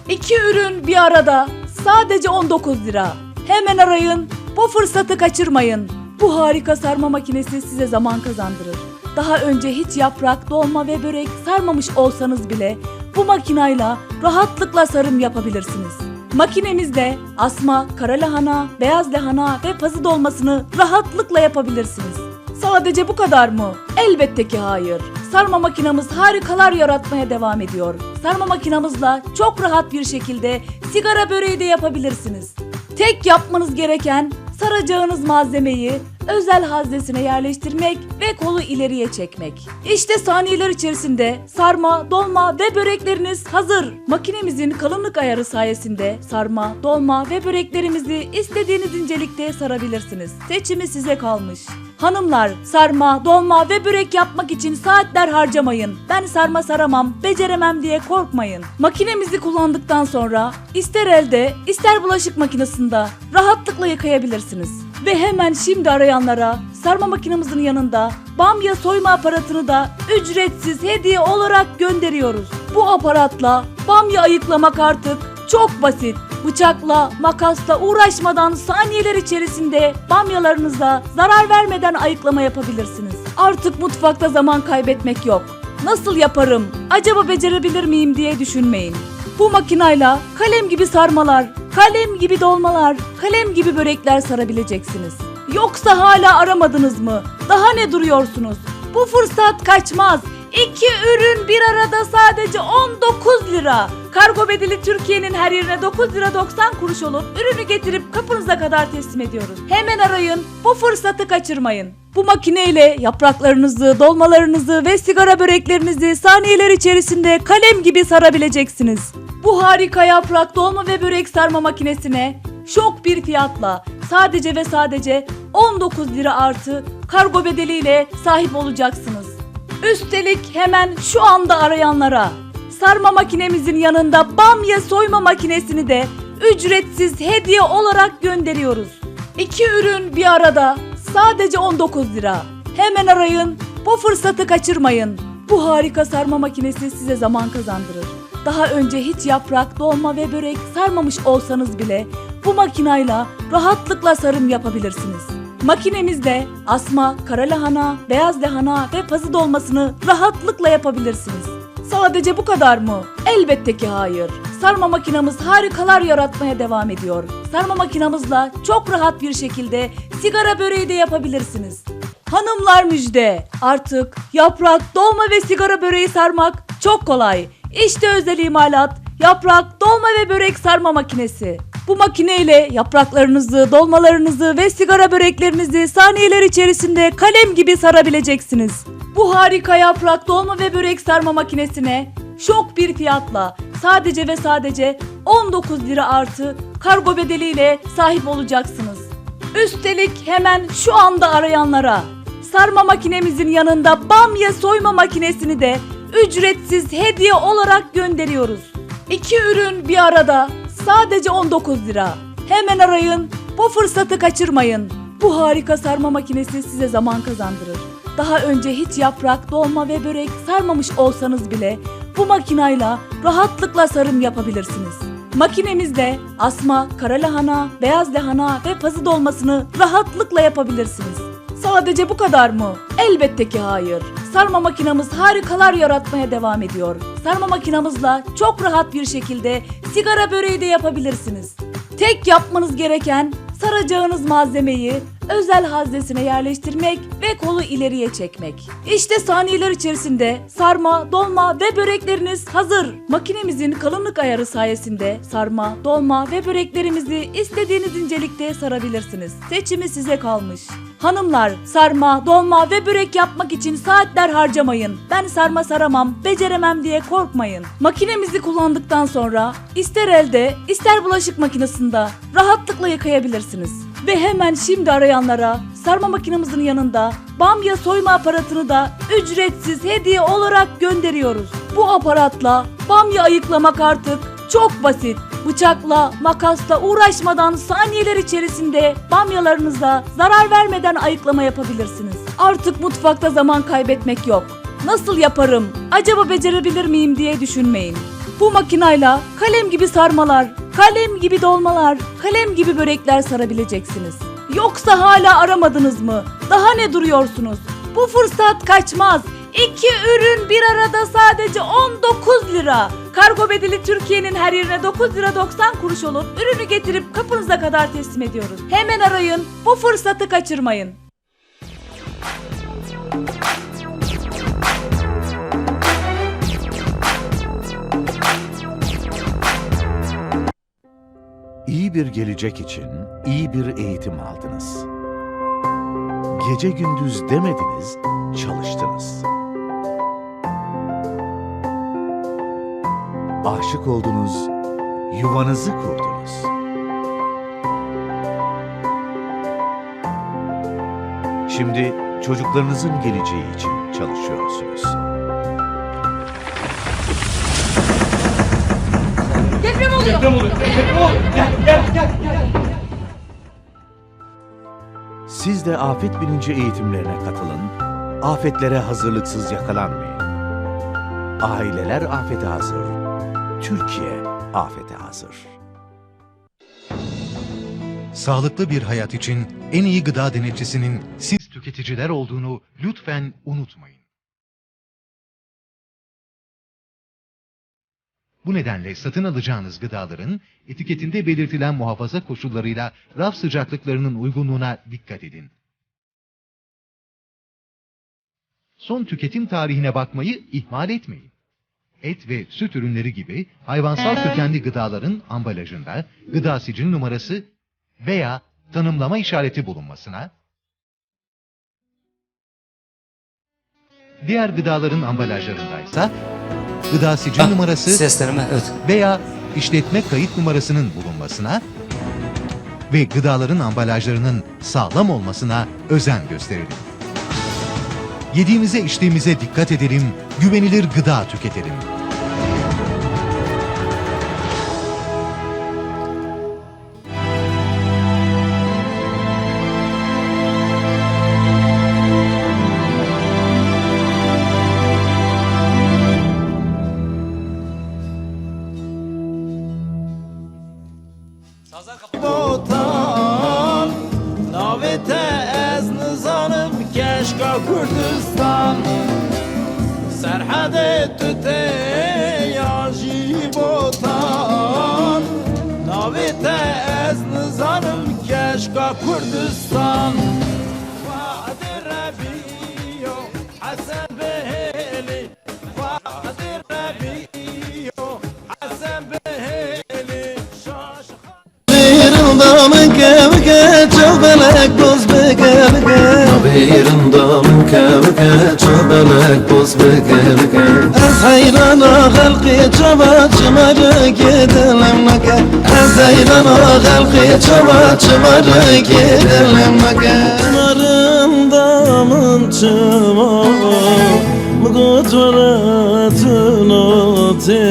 İki ürün bir arada, sadece on dokuz lira. Hemen arayın, bu fırsatı kaçırmayın. Bu harika sarma makinesi size zaman kazandırır. Daha önce hiç yaprak, dolma ve börek sarmamış olsanız bile bu makinayla rahatlıkla sarım yapabilirsiniz. Makinemizde asma, kara lahana, beyaz lahana ve pazı dolmasını rahatlıkla yapabilirsiniz. Sadece bu kadar mı? Elbette ki hayır. Sarma makinamız harikalar yaratmaya devam ediyor. Sarma makinamızla çok rahat bir şekilde sigara böreği de yapabilirsiniz. Tek yapmanız gereken saracağınız malzemeyi özel haznesine yerleştirmek ve kolu ileriye çekmek. İşte saniyeler içerisinde sarma, dolma ve börekleriniz hazır. Makinemizin kalınlık ayarı sayesinde sarma, dolma ve böreklerimizi istediğiniz incelikte sarabilirsiniz. Seçimi size kalmış. Hanımlar, sarma, dolma ve börek yapmak için saatler harcamayın. "Ben sarma saramam, beceremem." diye korkmayın. Makinemizi kullandıktan sonra ister elde, ister bulaşık makinesinde rahatlıkla yıkayabilirsiniz. Ve hemen şimdi arayanlara sarma makinemizin yanında bamya soyma aparatını da ücretsiz hediye olarak gönderiyoruz. Bu aparatla bamya ayıklamak artık çok basit. Bıçakla, makasla uğraşmadan saniyeler içerisinde bamyalarınıza zarar vermeden ayıklama yapabilirsiniz. Artık mutfakta zaman kaybetmek yok. "Nasıl yaparım, acaba becerebilir miyim?" diye düşünmeyin. Bu makinayla kalem gibi sarmalar, kalem gibi dolmalar, kalem gibi börekler sarabileceksiniz. Yoksa hala aramadınız mı? Daha ne duruyorsunuz? Bu fırsat kaçmaz. İki ürün bir arada sadece on dokuz lira. Kargo bedeli Türkiye'nin her yerine dokuz lira doksan kuruş olup ürünü getirip kapınıza kadar teslim ediyoruz. Hemen arayın, bu fırsatı kaçırmayın. Bu makineyle yapraklarınızı, dolmalarınızı ve sigara böreklerinizi saniyeler içerisinde kalem gibi sarabileceksiniz. Bu harika yaprak dolma ve börek sarma makinesine şok bir fiyatla sadece ve sadece on dokuz lira artı kargo bedeliyle sahip olacaksınız. Üstelik hemen şu anda arayanlara sarma makinemizin yanında bamya soyma makinesini de ücretsiz hediye olarak gönderiyoruz. İki ürün bir arada, sadece on dokuz lira. Hemen arayın, bu fırsatı kaçırmayın. Bu harika sarma makinesi size zaman kazandırır. Daha önce hiç yaprak, dolma ve börek sarmamış olsanız bile bu makinayla rahatlıkla sarım yapabilirsiniz. Makinemizde asma, kara lahana, beyaz lahana ve pazı dolmasını rahatlıkla yapabilirsiniz. Sadece bu kadar mı? Elbette ki hayır. Sarma makinamız harikalar yaratmaya devam ediyor. Sarma makinamızla çok rahat bir şekilde sigara böreği de yapabilirsiniz. Hanımlar müjde! Artık yaprak, dolma ve sigara böreği sarmak çok kolay. İşte özel imalat, yaprak, dolma ve börek sarma makinesi. Bu makineyle yapraklarınızı, dolmalarınızı ve sigara böreklerinizi saniyeler içerisinde kalem gibi sarabileceksiniz. Bu harika yaprak, dolma ve börek sarma makinesine şok bir fiyatla, sadece ve sadece on dokuz lira artı kargo bedeliyle sahip olacaksınız. Üstelik hemen şu anda arayanlara sarma makinemizin yanında bamya soyma makinesini de ücretsiz hediye olarak gönderiyoruz. İki ürün bir arada, sadece on dokuz lira. Hemen arayın, bu fırsatı kaçırmayın. Bu harika sarma makinesi size zaman kazandırır. Daha önce hiç yaprak, dolma ve börek sarmamış olsanız bile bu makinayla rahatlıkla sarım yapabilirsiniz. Makinemizde asma, kara lahana, beyaz lahana ve pazı dolmasını rahatlıkla yapabilirsiniz. Sadece bu kadar mı? Elbette ki hayır. Sarma makinamız harikalar yaratmaya devam ediyor. Sarma makinamızla çok rahat bir şekilde sigara böreği de yapabilirsiniz. Tek yapmanız gereken saracağınız malzemeyi özel haznesine yerleştirmek ve kolu ileriye çekmek. İşte saniyeler içerisinde sarma, dolma ve börekleriniz hazır. Makinemizin kalınlık ayarı sayesinde sarma, dolma ve böreklerimizi istediğiniz incelikte sarabilirsiniz. Seçimi size kalmış. Hanımlar, sarma, dolma ve börek yapmak için saatler harcamayın. "Ben sarma saramam, beceremem." diye korkmayın. Makinemizi kullandıktan sonra ister elde, ister bulaşık makinesinde rahatlıkla yıkayabilirsiniz. Ve hemen şimdi arayanlara sarma makinemizin yanında bamya soyma aparatını da ücretsiz hediye olarak gönderiyoruz. Bu aparatla bamya ayıklamak artık çok basit. Bıçakla, makasla uğraşmadan saniyeler içerisinde bamyalarınıza zarar vermeden ayıklama yapabilirsiniz. Artık mutfakta zaman kaybetmek yok. "Nasıl yaparım, acaba becerebilir miyim?" diye düşünmeyin. Bu makinayla kalem gibi sarmalar, kalem gibi dolmalar, kalem gibi börekler sarabileceksiniz. Yoksa hala aramadınız mı? Daha ne duruyorsunuz? Bu fırsat kaçmaz. İki ürün bir arada, sadece on dokuz lira. Kargo bedeli Türkiye'nin her yerine dokuz lira doksan kuruş olup ürünü getirip kapınıza kadar teslim ediyoruz. Hemen arayın, bu fırsatı kaçırmayın. İyi bir gelecek için iyi bir eğitim aldınız. Gece gündüz demediniz, çalıştınız. Aşık oldunuz, yuvanızı kurdunuz. Şimdi çocuklarınızın geleceği için çalışıyorsunuz. Deprem oluyor. Deprem oluyor. Deprem oluyor. Gel, gel, gel, gel. Siz de afet bilinci eğitimlerine katılın. Afetlere hazırlıksız yakalanmayın. Aileler afete hazır. Türkiye afete hazır. Sağlıklı bir hayat için en iyi gıda denetçisinin siz tüketiciler olduğunu lütfen unutmayın. Bu nedenle satın alacağınız gıdaların etiketinde belirtilen muhafaza koşullarıyla raf sıcaklıklarının uygunluğuna dikkat edin. Son tüketim tarihine bakmayı ihmal etmeyin. Et ve süt ürünleri gibi hayvansal kökenli gıdaların ambalajında gıda sicil numarası veya tanımlama işareti bulunmasına, diğer gıdaların ambalajlarındaysa gıda sicil Ah, numarası seslenme, evet. veya işletme kayıt numarasının bulunmasına ve gıdaların ambalajlarının sağlam olmasına özen gösterelim. Yediğimize içtiğimize dikkat edelim, güvenilir gıda tüketelim. Botan, navê te ez nizanim, keşka Kurdistan. Serhedê tu tê ya jî Botan, navê te ez nizanim, keşka Kurdistan. Fadê Rebîyo, Hesen Bêlî, Fadê Rebîyo, Hesen Bêlî, şaş Bêrında min kevke, çav belek boz bike bike. Bêrında min kevke, çav belek boz bike bike. Ez heyrana xelqê çava çimarekê dilim nake. Ez heyrana xelqê çava çimarekê dilim nake. Çimarında min çima, min got were tu notê.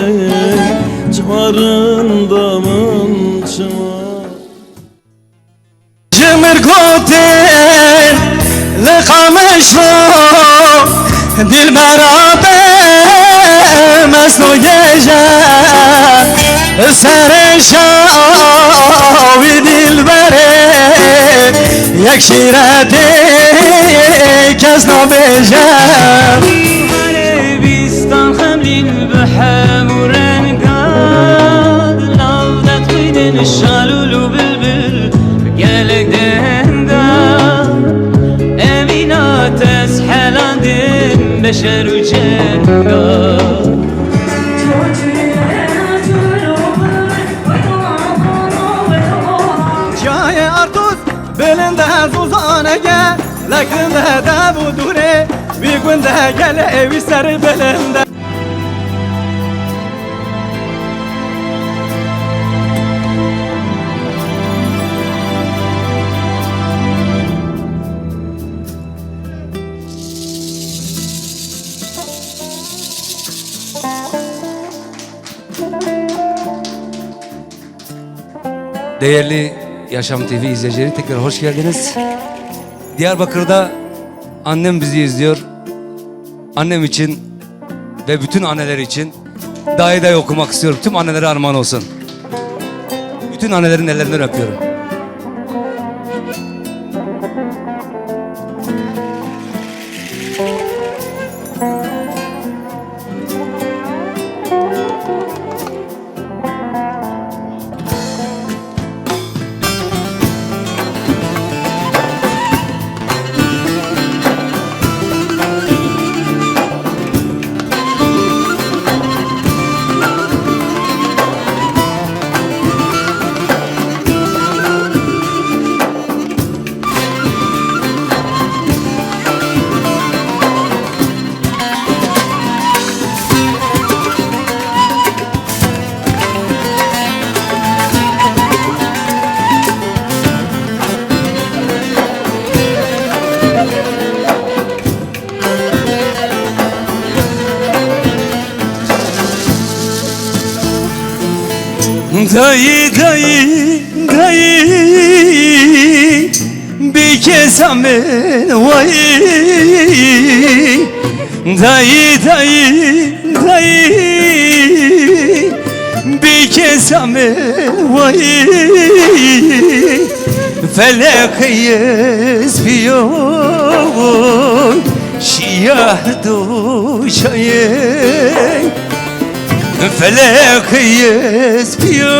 Çimarında min çima. Ji Mirgotê li Qamişlo dilbera be mezno gêje, serê şawî dilberê yek şîretê kes nabêje. Arê bîstan xemlîn bi hemû rengan, di nav de dixwînin şalûl û bilbil. Gelek denda, evîna te ez helandin beşer û cenga. Çiyayê Artûs bilind e zûzaneke, lek rind e dev û dûrê, wî gund e gelê wî serê bilind e. Değerli Yaşam T V izleyicileri, tekrar hoş geldiniz. Diyarbakır'da annem bizi izliyor. Annem için ve bütün anneler için Dahi Dahi okumak istiyorum. Tüm annelere armağan olsun. Bütün annelerin ellerinden öpüyorum. Dayı, dayı, dayı, bir kez amen vay. Dayı, dayı, dayı, bir kez amen vay. Felek ez piyo şiya duşayê. Felek ez piyo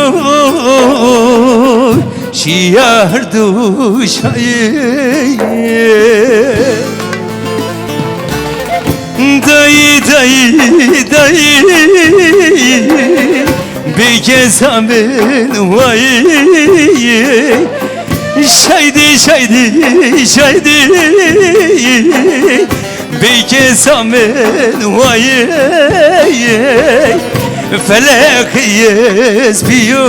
şiya duşayê. Dayı, dayı, dayı, bir kez amen vay. Şaydi, şaydi, şaydi, bir kez amen vay. Felek ez piyo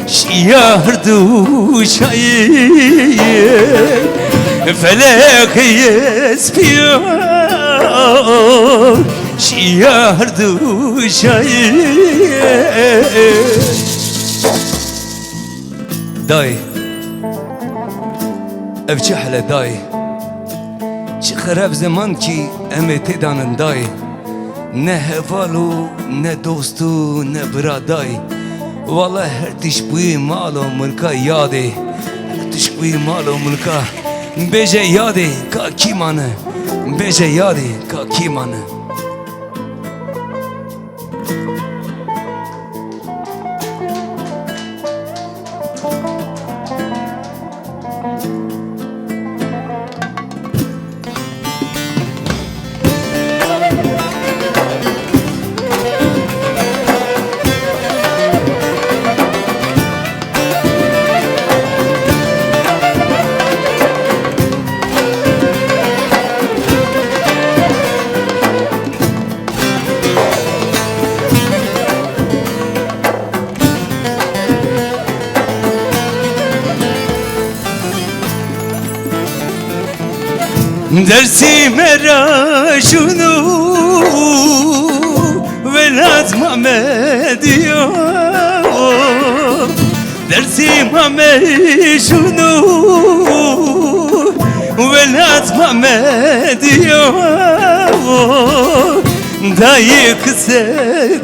şiya duşayê. Felek yê spiyo şiya her du şayê. Dayê, ev çi hel e dayê? Çi xerab zeman kî em ê têdanin dayê. Ne heval û ne dost û ne bira dayê. Wala her tişt bûyî mal û mulka yadê. Her tişt bûyî mal û mulka. Bêje yadê ka kî mane. Bêje yadê ka kî mane. Dersîme ra şûnû welat Mamediyo. Dersîma me şûnû welat Mamediyo. Dayê qise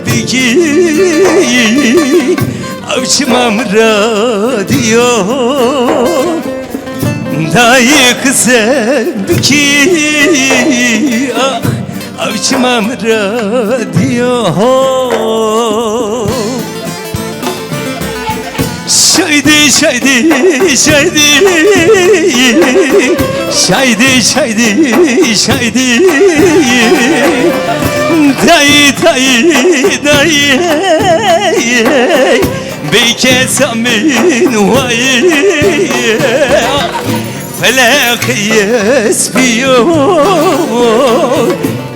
bikî ew çima min ra diyo. Dayê qise bikî, ah, ew çima min ra diyo. Şaydî, şaydî, şaydî. Şaydî, şaydî, şaydî. Dayê, dayê, dayê. Bê kesa min wayê. Felek yê spiyo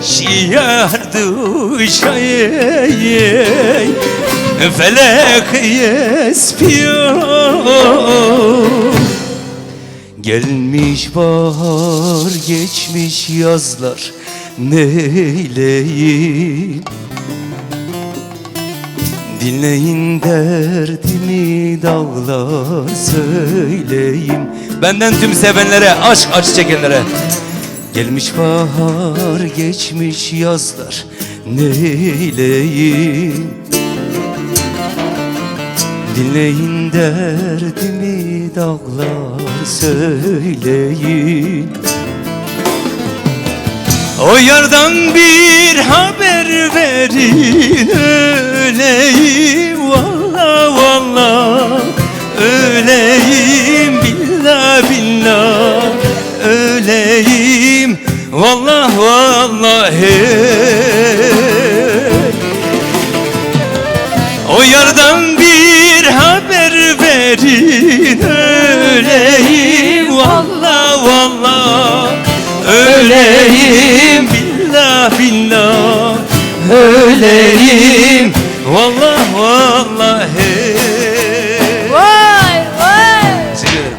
şiya her du şayê. Felek yê spiyo. Gelmiş bahar, geçmiş yazlar, neyleyim? Dinleyin derdimi dağlar, söyleyim. Benden tüm sevenlere, aşk acı çekenlere. Gelmiş bahar, geçmiş yazlar, neyleyim? Dinleyin derdimi dağlar, söyleyim. O yardan bir haber verin, öleyim, valla, valla, öleyim, billa, billa, öleyim, valla, vallahi. O yardan bir haber verin, öleyim, valla, valla, öleyim, billa, billa, öleyim, valla, vallahi. Vay, vay. Teşekkür ederim.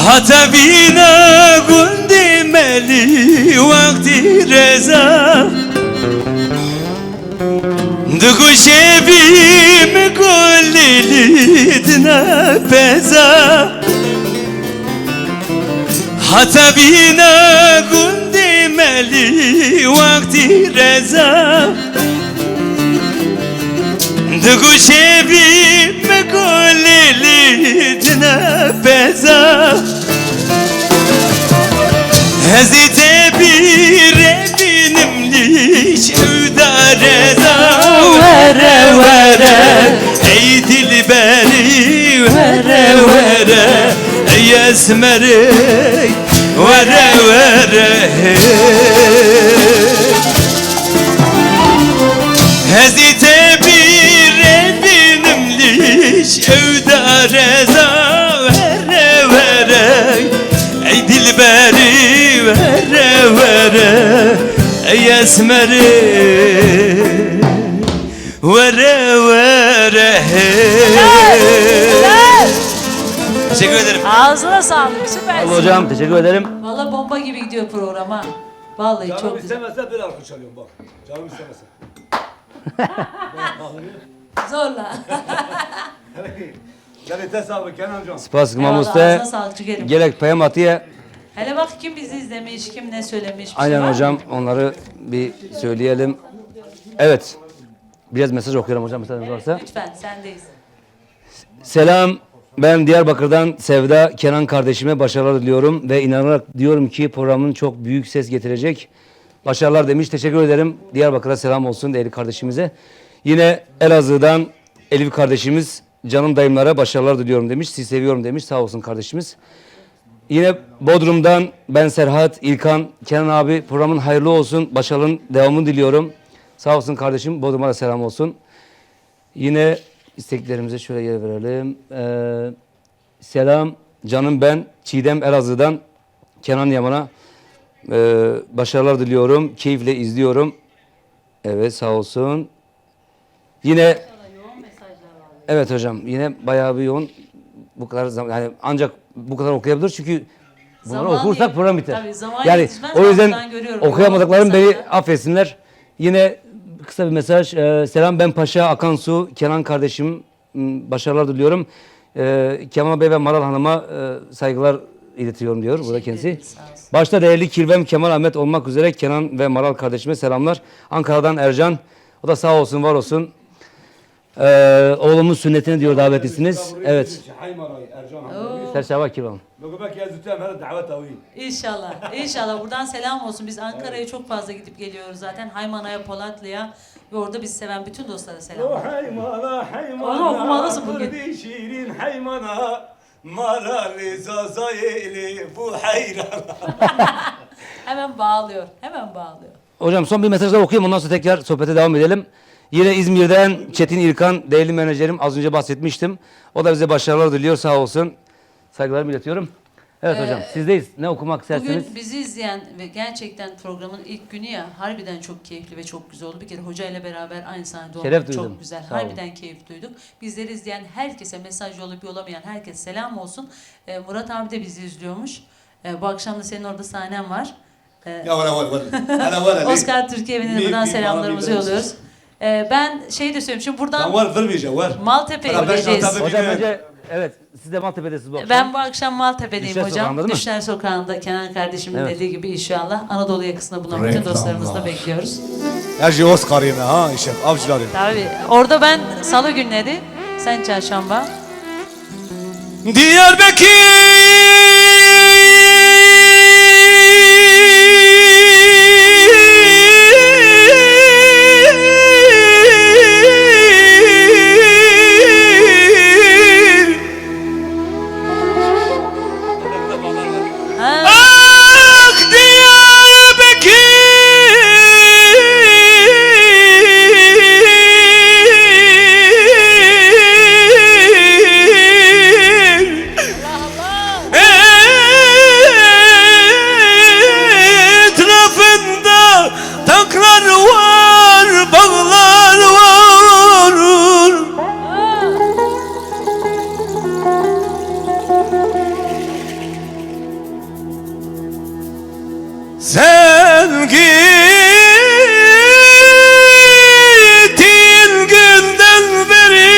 Hata vîna gundê melî wextî reza. Di goşê bî min ku lêlî dine peza. Heta vîna gundê melî wextî reza. Di goşê bî min ku lêlî dine peza. Hezî tê bîrê bînim nîş. Reza were were, ey dilberî were were, ey esmerî were were. Hezî te bîre bînim lîş, ew da reza were were, ey dilberî were were, ey esmerî were were. Helal, helal. Teşekkür ederim. Ağzına sağlık, süpersin. Sağ ol hocam, teşekkür ederim. Valla bomba gibi gidiyor program ha. Vallahi çok güzel. Canım istemese bir alkış alıyorum bak. Canım istemese. Zorla. Gelin te sağ olun Kenan hocam. Spas. Eyvallah, mamoste. Ağzına sağlık, cigerim. Gelek peyam atiye. Hele bak, kim bizi izlemiş, kim ne söylemiş, bir şey var mı? Aynen hocam, onları bir söyleyelim. Evet. Biraz mesaj okuyorum hocam, müsaadeniz varsa. Lütfen, sendeyiz. Selam, ben Diyarbakır'dan Sevda. Kenan kardeşime başarılar diliyorum ve inanarak diyorum ki programın çok büyük ses getirecek. Başarılar demiş. Teşekkür ederim. Diyarbakır'a selam olsun değerli kardeşimize. Yine Elazığ'dan Elif kardeşimiz, canım dayımlara başarılar diliyorum demiş. Sizi seviyorum demiş. Sağ olsun kardeşimiz. Yine Bodrum'dan ben Serhat, İlkan, Kenan abi, programın hayırlı olsun. Başarıların devamını diliyorum. Sağ olsun kardeşim. Bodrum'a da selam olsun. Yine isteklerimize şöyle yer verelim. Ee, selam canım, ben Çiğdem Elazığ'dan. Kenan Yaman'a e, başarılar diliyorum. Keyifle izliyorum. Evet, sağ olsun. Yine evet hocam, yine bayağı bir yoğun. Bu kadar zam- yani ancak bu kadar okuyabilir çünkü bunları okursak program biter. Tabii, zaman yetişmez. Yani o yüzden okuyamadıklarım beni affetsinler. Yine kısa bir mesaj. Ee, selam, ben Paşa Akansu, Kenan kardeşim. M, başarılar diliyorum. Ee, Kemal Bey ve Maral Hanım'a e, saygılar iletiyorum diyor burada kendisi. Teşekkür ederiz, sağ olsun. Başta değerli Kirvem Kemal Ahmet olmak üzere Kenan ve Maral kardeşime selamlar. Ankara'dan Ercan. O da sağ olsun, var olsun. Ee, oğlumun sünnetine diyor davetlisiniz. Evet. Serçava Kirvem. Logo belki ez tutuyorum, her davet avi. İnşallah. İnşallah. Buradan selam olsun. Biz Ankara'ya çok fazla gidip geliyoruz zaten. Haymana'ya, Polatlı'ya ve orada bizi seven bütün dostlara selam. O Haymana, Haymana. Onu okumalısın bugün. Kurdi şirin Haymana. Marali Zazayeli bu hayrana. Hemen bağlıyor. Hemen bağlıyor. Hocam, son bir mesaj daha okuyayım, ondan sonra tekrar sohbete devam edelim. Yine İzmir'den Çetin İlkan, değerli menajerim, az önce bahsetmiştim. O da bize başarılar diliyor, sağ olsun. Saygılarımı iletiyorum. Evet hocam, sizdeyiz. Ne okumak istersiniz? Bugün bizi izleyen ve gerçekten programın ilk günü ya, harbiden çok keyifli ve çok güzel oldu. Bir kere hocayla beraber aynı sahnede olmak çok güzel. Şeref duydum. Sağ olun. Harbiden keyif duyduk. Bizleri izleyen herkese, mesaj yollayıp yollamayan herkese selam olsun. Ee, Murat abi de bizi izliyormuş. Ee, bu akşam da senin orada sahnen var. Ee, Ya, were, were, were. Hele were, Oscar Türkiye evinden buradan selamlarımızı yolluyoruz. Ee, ben şey de söyleyeyim, şimdi buradan Maltepe'ye gideceğiz. Hocam, önce, evet, siz de Maltepe'desiniz bu akşam. Ben bu akşam Maltepe'deyim hocam. Düşler Sokağı'nda değil mi? Düşler Sokağı'nda Kenan kardeşimin dediği gibi inşallah. Evet. Anadolu yakasında bulunan bütün dostlarımızı da bekliyoruz. Her şey Oscar'ına ha, işte, avcıları. Tabii. Orada ben salı günleri, sen çarşamba. Diyarbekir. Ah, Diyarbekir. Etrafında tanklar var, bağlar var. Sen gittiğin günden beri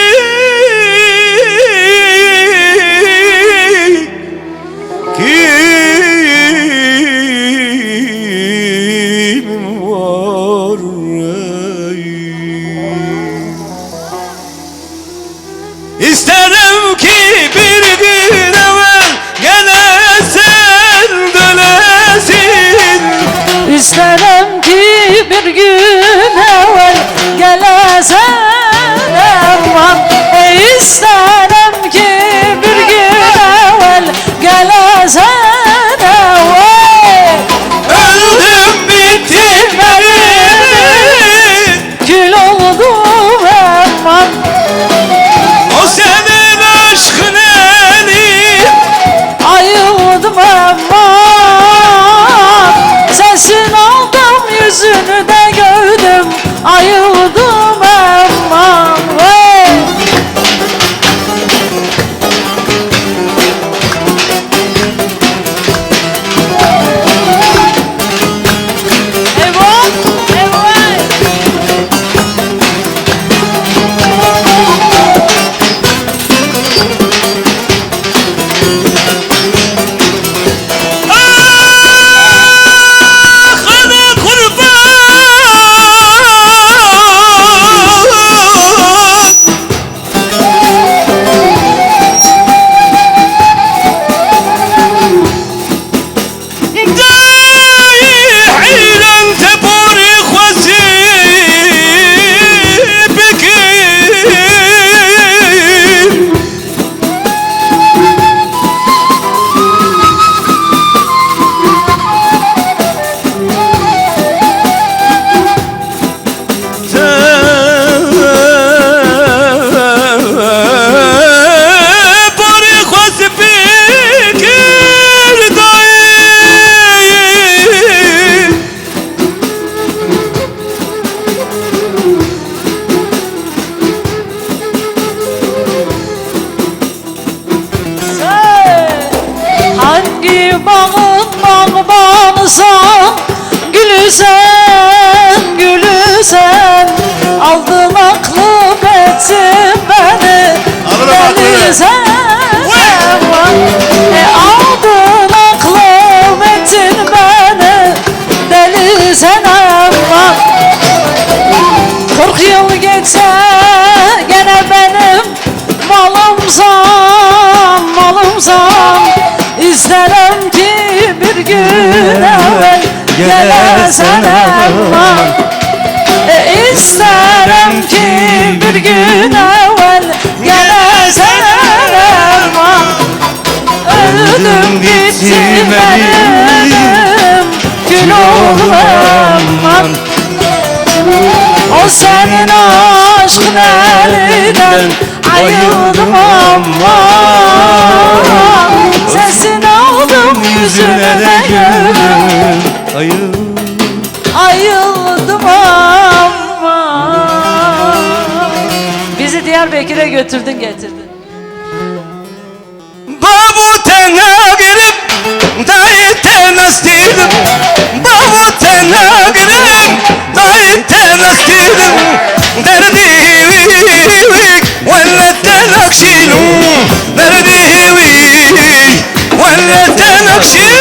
kim var ey? İsterim ki bir gün evvel gelesin, dönesin. İsterim ki Gün evvel gele sen elman. E, isterim ki bir gün evvel gele sen elman. Öldüm gitti benim kül oğlum aman. O senin aşkın elinden ayıldım ama. Sesini aldım yüzüne de güldüm. Ayıl. Ayıldım ama. Bizi Diyarbakır'a götürdün getirdin. Babu te nagirim, dayê te nastîrim. Babu te nagirim, dayê te nastîrim. Derdî wî, wî, wî, wele te nakşînim. Derdî wî, wele te nakşînim.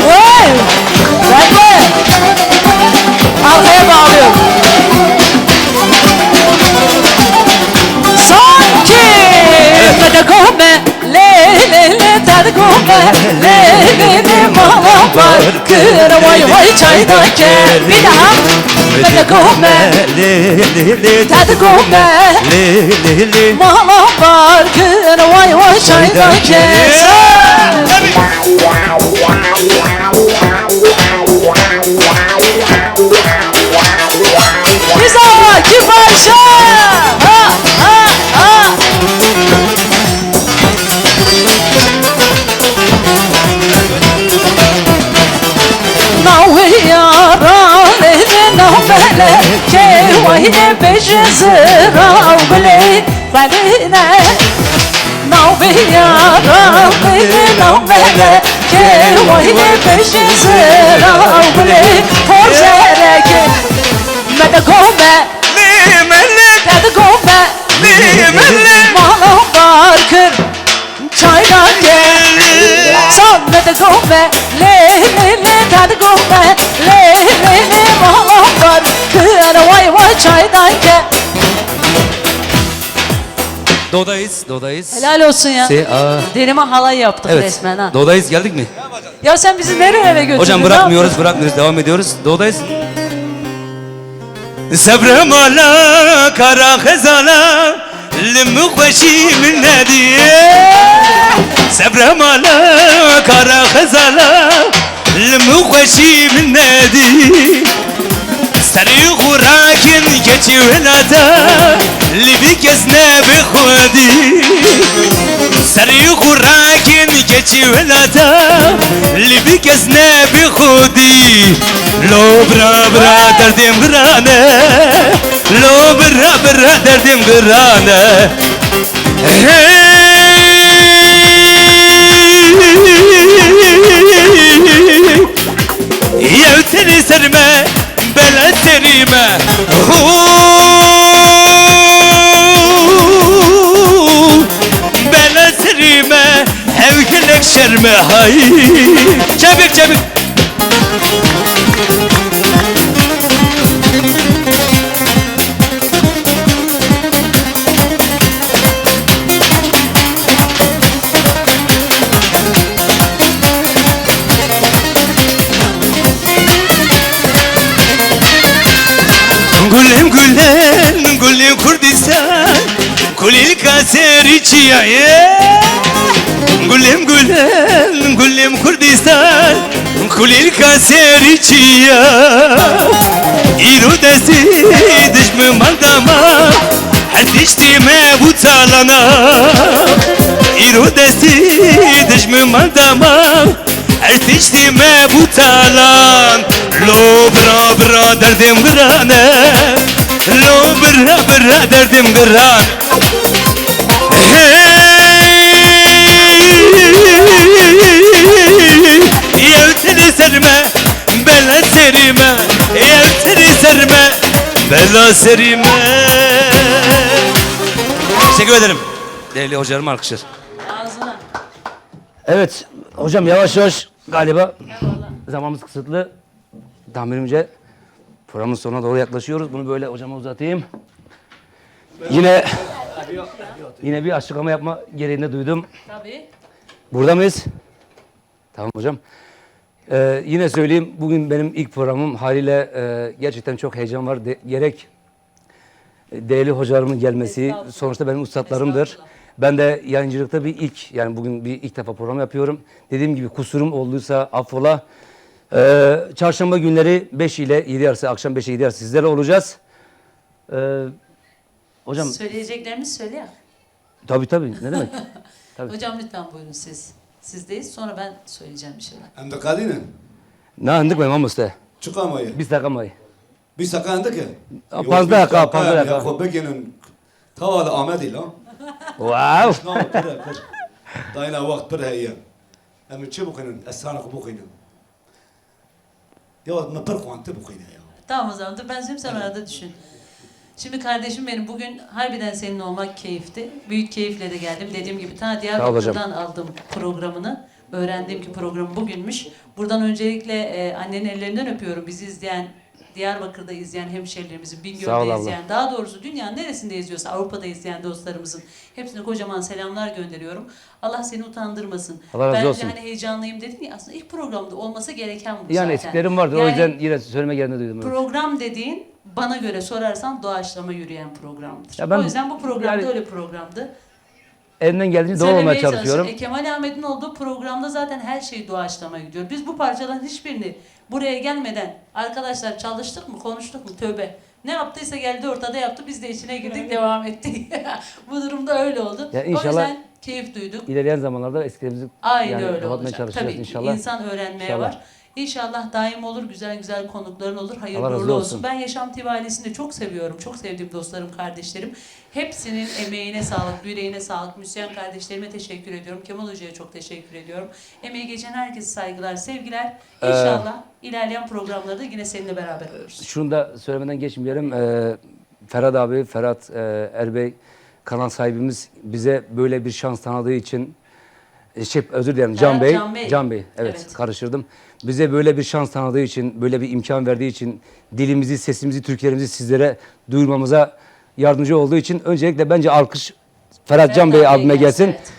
Wey! Bekle. Arkaya bağlıyorum. Sanki. Evet. Mede gome, le, le, le, dede gome, le, le, le, mala var. Kır vay vay çayda ker. Bir daha. Mede gome, le, le, le, dede gome, le, le, le, mala var. Kır vay vay çayda ker. Biza ki paşa. Ha, ha, ha. Navê yaran ê de navbele, kê wayne bêje zira û gulê. Fedine, navê yaran ê de navbele, kê wayne bêje zira û gulê. Por zereke, me de gome, lê me lê, te de gome, lê me lê, mala bar kir, çaydan ke. Son me de gome, lê, lê, lê, te de gome, lê, lê, lê, mala bar kir, vay, vay, çaydan ke. Doğudayız, doğudayız. Helal olsun ya. Şey, aa. Derime halay yaptık Evet. resmen ha. Doğudayız, geldik mi? Ya sen bizi nerelere götürdün? Hocam, ne bırakmıyoruz, yaptın? Bırakmıyoruz, devam ediyoruz. Doğudayız. Sebre mala kara xezala, li min xweşî min nedî. Sebre mala kara xezala, li min xweşî min nedî. Serê xwe rakin keçê welata, li vî kes nebe xwedî. Serê xwe rakin keçê welata, li vî kes nebe xwedî. Lo bira bira derdê min giran e, lo bira bira derdê min giran e. Hey! Yew tenê ser me, bela serî me. Hû, bela serî me, hew gelek şerm e hay. Çavik, çavik. Gulên, gulên, gulên Kurdistan, kulîlka serî çiya ye. Gulên, gulên, gulên Kurdistan, kulîlka serî çiya. Îro destê dijmin manda ma, her tiştê me bû talana. Îro destê dijmin manda ma, her tiştê me bû talan. Lo bira bira derdê min giran e, lo bira bira derdê min giran. Hey! Yew tenê ser me, bela serî me, yew tenê ser me, bela serî me. Teşekkür ederim. Değerli hocalarım, alkışlar. Ağzına. Evet, hocam yavaş yavaş galiba zamanımız kısıtlı. Tahminimce programın sonuna doğru yaklaşıyoruz. Bunu böyle hocama uzatayım. Yine yine bir açıklama yapma gereğini duydum. Tabii. Burada mıyız? Tamam hocam. Ee, yine söyleyeyim, bugün benim ilk programım haliyle, e, gerçekten çok heyecan var. De- gerek değerli hocalarımın gelmesi, sonuçta benim üstadlarımdır. Ben de yayıncılıkta bir ilk, yani bugün bir ilk defa program yapıyorum. Dediğim gibi kusurum olduysa affola. Ee, çarşamba günleri beş ile yedi arası, akşam beş ile yedi arası sizlerle olacağız. Ee, hocam. Söyleyeceklerimizi söyle. Tabii, tabii, ne demek? Tabii. Hocam lütfen buyurun siz. Sizdeyiz, sonra ben söyleyeceğim bir şeyler. Em diqedînin? Na, hindik me mamoste. Çiqa maye? Bîst deqa maye. Bîst deqa hindik e? Ya, panzdeh deqa, panzdeh deqa. Xwe bigihînin. Tawa li Amedî la. Wow. Şnaw pir e, pir. Dayna wext pir heye. Em çi bixwînin? Ez sana xwe bixwînim. Ya me pir xwend, tu bixwîne ya. Tamam o zaman, dur ben söyleyeyim, sen arada düşün. Şimdi kardeşim benim, bugün harbiden senin olmak keyifti. Büyük keyifle de geldim. Dediğim gibi ta Diyarbakır'dan aldım programını. Öğrendim ki program bugünmüş. Buradan öncelikle e, annenin ellerinden öpüyorum. Bizi izleyen, Diyarbakır'da izleyen hemşerilerimizin, Bingöl'de izleyen, daha doğrusu dünyanın neresinde izliyorsa, Avrupa'da izleyen dostlarımızın hepsine kocaman selamlar gönderiyorum. Allah seni utandırmasın. Allah razı olsun. Ben de hani heyecanlıyım dedin ya, aslında ilk programda olması gereken bu zaten. Yani eksiklerim vardı, o yüzden yine söyleme gereğini duydum, evet. Program dediğin bana göre sorarsan doğaçlama yürüyen programdır. O yüzden bu program da öyle programdı. Elimden geldiğince doğal olmaya çalışıyorum. E, Kemal Ahmet'in olduğu programda zaten her şey doğaçlama gidiyor. Biz bu parçaların hiçbirini buraya gelmeden arkadaşlar çalıştık mı, konuştuk mu? Tövbe. Ne yaptıysa geldi ortada yaptı, biz de içine girdik, devam ettik. Bu durumda öyle oldu. Ya inşallah. O yüzden keyif duyduk. İlerleyen zamanlarda eksiklerimizi kapatmaya çalışacağız inşallah. Aynı öyle olacak. Tabii ki. İnsan öğrenmeye var. İnşallah daim olur, güzel güzel konukların olur. Hayırlı uğurlu olsun. Allah razı olsun. Ben Yaşam T V ailesini de çok seviyorum. Çok sevdiğim dostlarım, kardeşlerim. Hepsinin emeğine sağlık, yüreğine sağlık. Müzisyen kardeşlerime teşekkür ediyorum. Kemal Hoca'ya çok teşekkür ediyorum. Emeği geçen herkese saygılar, sevgiler. Ee, İnşallah ilerleyen programlarda yine seninle beraber oluruz. Şunu da söylemeden geçmeyelim. Ee, Ferhat abi, Ferhat, e, Erbey, kanal sahibimiz bize böyle bir şans tanıdığı için, e, şey, özür dilerim, Can Bey. Ferhat Can Bey. Can Bey, evet, karıştırdım. Bize böyle bir şans tanıdığı için, böyle bir imkan verdiği için, dilimizi, sesimizi, türkülerimizi sizlere duyurmamıza yardımcı olduğu için öncelikle bence alkış Ferhat Can Bey abime gelsin. Ferhat abiye gelsin,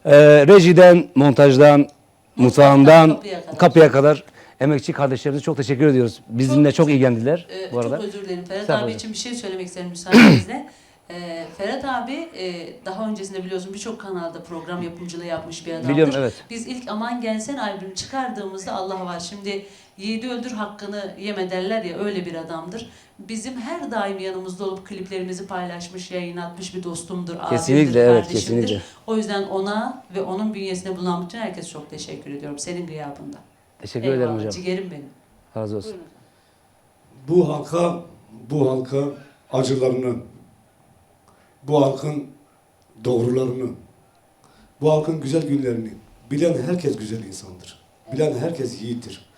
evet. Ee, rejiden, montajdan, mutfağından kapıya kadar emekçi kardeşlerimize çok teşekkür ediyoruz. Bizimle çok ilgilendiler bu arada. Çok, e, çok özür dilerim. Ferhat abi için bir şey söylemek isterim müsaadenizle. Estağfurullah. E, Ferhat abi, e, daha öncesinde biliyorsun birçok kanalda program yapımcılığı yapmış bir adamdır. Biliyorum, evet. Biz ilk Aman Gelsen albüm çıkardığımızda Allah var. Şimdi yiğidi öldür hakkını yeme derler ya, öyle bir adamdır. Bizim her daim yanımızda olup kliplerimizi paylaşmış, yayınlatmış bir dostumdur, abimdir, kardeşimdir. Kesinlikle, evet, kesinlikle. O yüzden ona ve onun bünyesinde bulunan bütün herkese çok teşekkür ediyorum senin gıyabında. Teşekkür ederim hocam. Eyvallah, cigerim benim. Razı olsun. Buyurun hocam. Bu halka, bu halkın acılarını, bu halkın doğrularını, bu halkın güzel günlerini bilen herkes güzel insandır. Bilen herkes yiğittir.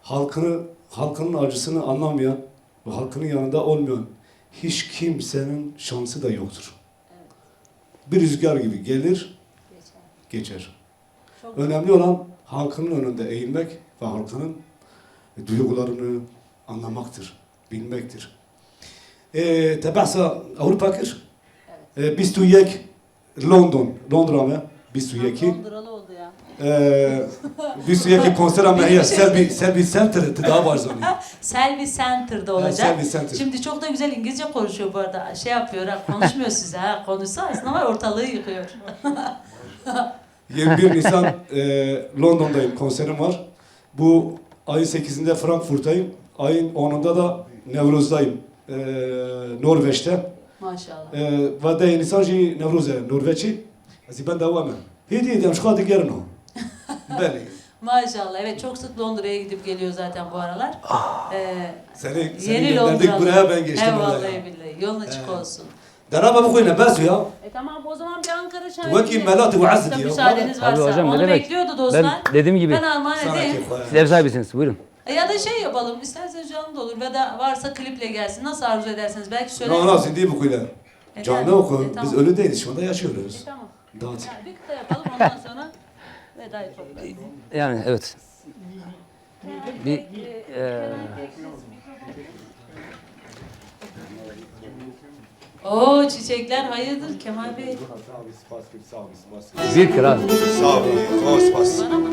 Halkını, halkının acısını anlamayan ve halkının yanında olmayan hiç kimsenin şansı da yoktur. Evet. Bir rüzgar gibi gelir, geçer. Geçer. Çok önemli olan halkının önünde eğilmek ve halkının duygularını anlamaktır, bilmektir. E, te behsa Avrupa kir. Evet. E, bîst û yek London, Londra me, bîst û yekî. Ha, Londralı oldu ya. E, bîst û yekî konsera me heye, Selby, Selby Center, tu daha baş zanî. Selby Center'da olacak. Ha, Selby Center. Şimdi çok da güzel İngilizce konuşuyor bu arada. Şey yapıyor ha, konuşmuyor size ha. Konuşsa aslında var, ortalığı yıkıyor. Yirmi bir Nisan, e, London'dayım, konserim var. Bu ayın sekizinde Frankfurt'tayım. Ayın onunda da Nevruz'dayım, e, Norveç'te. Maşallah. E, ve dehê Nisan jî Newroz e Norveçî. Ez ê benda we me. Hêdî hêdî em ji xwe digerin o. Belê. Maşallah. Evet, çok sık Londra'ya gidip geliyor zaten bu aralar. Ee, yeni Londralı. He, vallahi billahi. Yolun açık olsun. Dera me bixwîne, bes ya. E, tamam, o zaman bir Ankara şarkı. Wekî mela tu ez dî ya. Müsaadeniz varsa. Tabii hocam, ne demek? Onu bekliyordu dostlar. Ben dediğim gibi, ben armağan edeyim. Siz ev sahibisiniz, buyurun. E, ya da şey yapalım, isterseniz canlı da olur. Ya da varsa kliple gelsin. Nasıl arzu ederseniz. Belki söylersiniz. No, no, zindî bixwîne. E, canlı oku. E, tamam. Biz ölü değiliz, şu anda yaşıyoruz. E, tamam. Dağıt. Yani bir kıta yapalım, ondan sonra veda yapalım. Yani evet. Bir, e, Kenan Bey, siz mikrofonu. Oo, çiçekler hayırdır Kemal Bey? Sağ ol, spas kim, sağ ol, spas kim. Bir kral. Sağ ol, zor spas. Bana mı?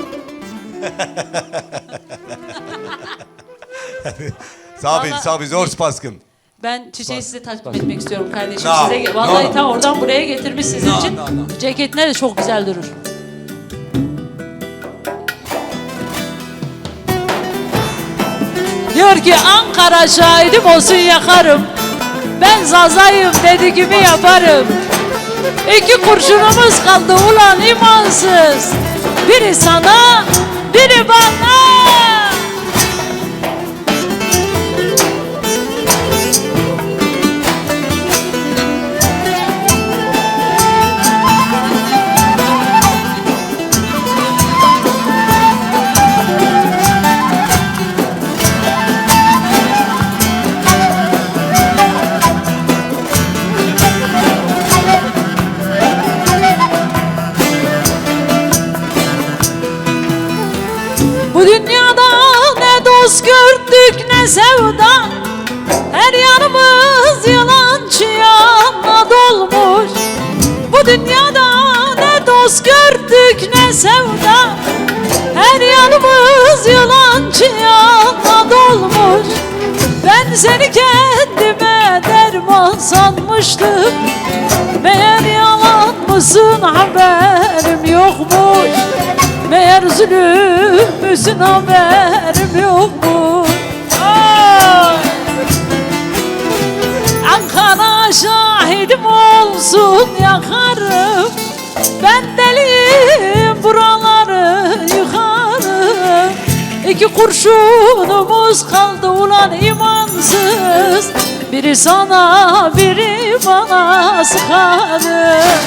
Sağ ol, Vallahi sağ ol, zor spas kim. Ben çiçeği size takdim etmek istiyorum kardeşim. Na, size ge-, na, vallahi na. Ta oradan buraya getirmiş sizin Na, için. Na, na. Ceketine de çok güzel durur. Diyor ki, Ankara şahidim olsun yakarım. Ben Zazayım dediğimi yaparım. İki kurşunumuz kaldı ulan imansız. Biri sana, biri bana. Bu dünyada ne dost gördük ne sevda. Her yanımız yalancı yana dolmuş. Bu dünyada ne dost gördük ne sevda. Her yanımız yalancı yana dolmuş. Ben seni kendime derman sanmıştım. Meğer yalan mısın, haberim yokmuş. Meğer zulüm müsün, haberim yokmuş. Ay! Ankara şahidim olsun, yakarım. Ben deliyim, buraları yıkarım. İki kurşunumuz kaldı ulan imansız. Biri sana, biri bana sıkarım.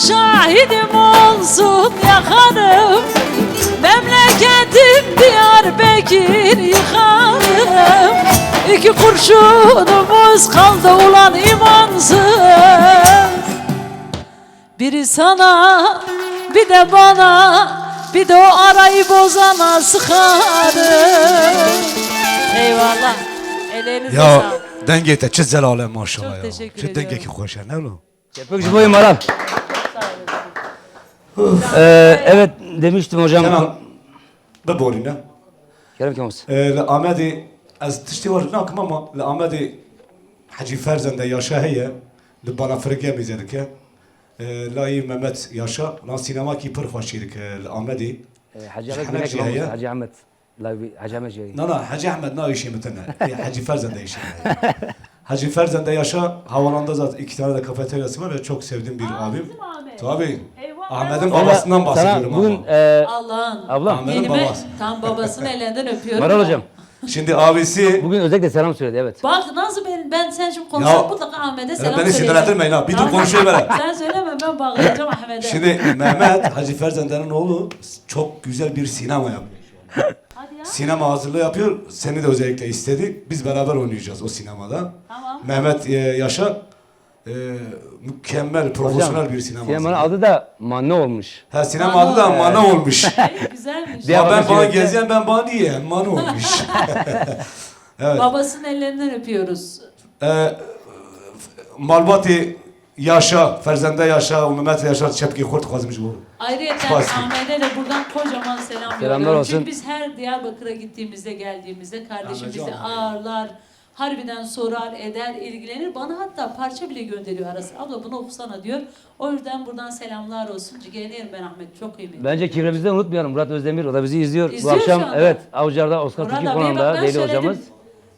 Şahidim olsun yakarım, memleketim Diyarbekir yıkarım. İki kurşunumuz kaldı ulan imansız. Biri sana, bir de bana, bir de o arayı bozana sıkarım. Eyvallah. Ellerinize Ya, sağlık. Dengê te çi zelal e maşallah Çok ya. Teşekkür Çi ediyorum. Dengekî xweş e, ne lo? Kepek ji bo Êmara. Ee, evet, demiştim hocam. Hemen biborîne. Kerem Kemal. Ee, li Amedê, ez tiştê we nakim ama li Amedê Hecî Ferzende Yaşa heye, li Balafirê gemê zêdike. Ee, layî Mehmet Yaşa, lan sînemakî pir xweşî dike li Amedê. Ee, Hecî Ji Ahmet henek Günek jî heye. Hecî Ahmet. Layî Hecî Ahmet jî heye. Na, na, Hecî Ahmet na işê min tine. Ê, Hecî Ferzende işê min heye. Hecî Ferzende Yaşa, Havalan'da zaten iki tane de kafeteryası var ve çok sevdiğim bir Aa, abim. Bizim Ahmet. Tabii. Eyvah, Ahmet'in eyvah. Babasından Sana bahsediyorum bugün, ama. E, Allah'ın. Ablam. Ahmet'in Benim babası. Tam babasının ellerinden öpüyorum. Maral hocam. Şimdi abisi Bugün özellikle selam söyledi, evet. Bak nasıl ben, ben sen şimdi konuşsam Ya, mutlaka Ahmet'e ya selam beni söyleyeceğim. Sinirlendirmeyin ha. Bir dur Tamam. Konuşayım hele. Sen söyleme, ben bağlayacağım Ahmet'e. Şimdi Mehmet, Hacı Ferzenden'in oğlu çok güzel bir sinema yapıyor. Hadi ya. Sinema hazırlığı yapıyor. Seni de özellikle istedi. Biz beraber oynayacağız o sinemada. Tamam. Mehmet, e, Yaşar. e, mükemmel, profesyonel bir sinema. Sinemanın adı da Manne olmuş. Ha, sinema adı da Manne olmuş. Güzelmiş. Ya ben bana geziyorum, ben Manniye, Manne olmuş. Evet. Babasının ellerinden öpüyoruz. E, Malbatê yaşa, ferzende yaşa, û Mehmet yaşa, çepkê xurt xwazim ji bo. Ayrıca Ahmet'e de buradan kocaman selam yolluyorum. Selamlar olsun. Çünkü biz her Diyarbakır'a gittiğimizde, geldiğimizde kardeşim bizi ağırlar, harbiden sorar, eder, ilgilenir. Bana hatta parça bile gönderiyor ara sıra. "Abla, bunu okusana," diyor. O yüzden buradan selamlar olsun. Ciğerini yerim ben Ahmet. Çok kıymetli. Bence kirvemizden unutmayalım. Murat Özdemir, o da bizi izliyor. İzliyor şu anda. Bu akşam, evet, Avcılar'da Oscar Türkiye konağında değerli hocamız.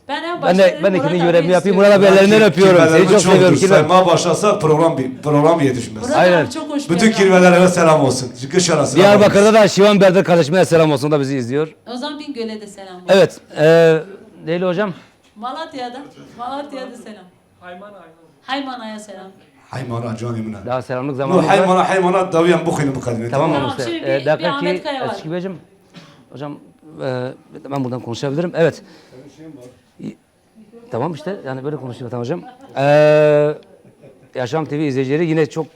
Ben en başta dedim, ben de kendi yorumumu yapayım. Murat abi, ellerinden öpüyorum. Seni çok seviyorum. Kirveleri unuturuz. Saymaya başlasak program bir, program yetişmez. Aynen. Murat abi, çok hoş bir adam. Bütün kirvelere selam olsun. Çıkış arasına Diyarbakır'da da Şivan Berdir kardeşime de selam olsun. O da bizi izliyor. O zaman Bingöl'e de selam olsun. Evet. E, değerli hocam. Malatya'da. Malatya'da selam. Haymana'ya selam. Haymana canê min e. Daha selamlık zamanımız var. Haymana, Haymana dawiyan bixwînin, biqedînin. Tamam, tamam, işte, şimdi bir, e, bir Ahmet Kaya var. Eski Beyciğim, hocam, e, ben buradan konuşabilirim. Evet. Tamam işte, yani böyle konuşuyor, tamam hocam. Ee, Yaşam T V izleyicileri, yine çok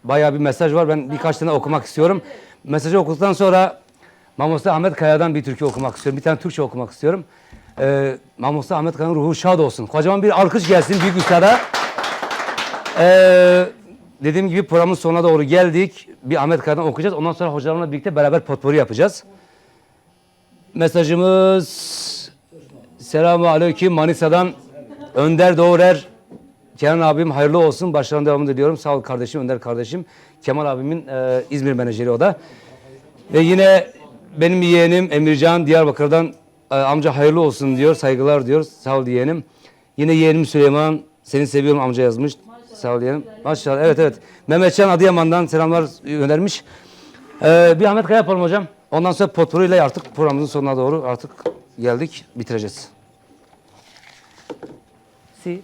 bayağı bir mesaj var. Ben birkaç tane okumak istiyorum. Mesajı okuduktan sonra Mamosta Ahmet Kaya'dan bir türkü okumak istiyorum. Bir tane Türkçe okumak istiyorum. Ee, Mamosta Ahmet Kaya'nın ruhu şad olsun. Kocaman bir alkış gelsin büyük üstada. Ee, dediğim gibi programın sonuna doğru geldik. Bir Ahmet Kaya'dan okuyacağız. Ondan sonra hocalarımla birlikte beraber potpourri yapacağız. Mesajımız: Selamun Aleyküm Manisa'dan Önder Doğurer. Kenan abim, hayırlı olsun. Başarıların devamını diliyorum. Sağ ol kardeşim, Önder kardeşim. Kemal abimin, e, İzmir menajeri o da. Ve yine benim yeğenim Emircan Diyarbakır'dan, e, amca hayırlı olsun diyor, saygılar diyor. Sağ ol yeğenim. Yine yeğenim Süleyman, seni seviyorum amca yazmış. Sağ ol yeğenim. Maşallah, evet, evet. Mehmetcan Adıyaman'dan selamlar göndermiş. Ee, bir Ahmet Kaya yapalım hocam. Ondan sonra potpourri ile artık programımızın sonuna doğru artık geldik, bitireceğiz. Si.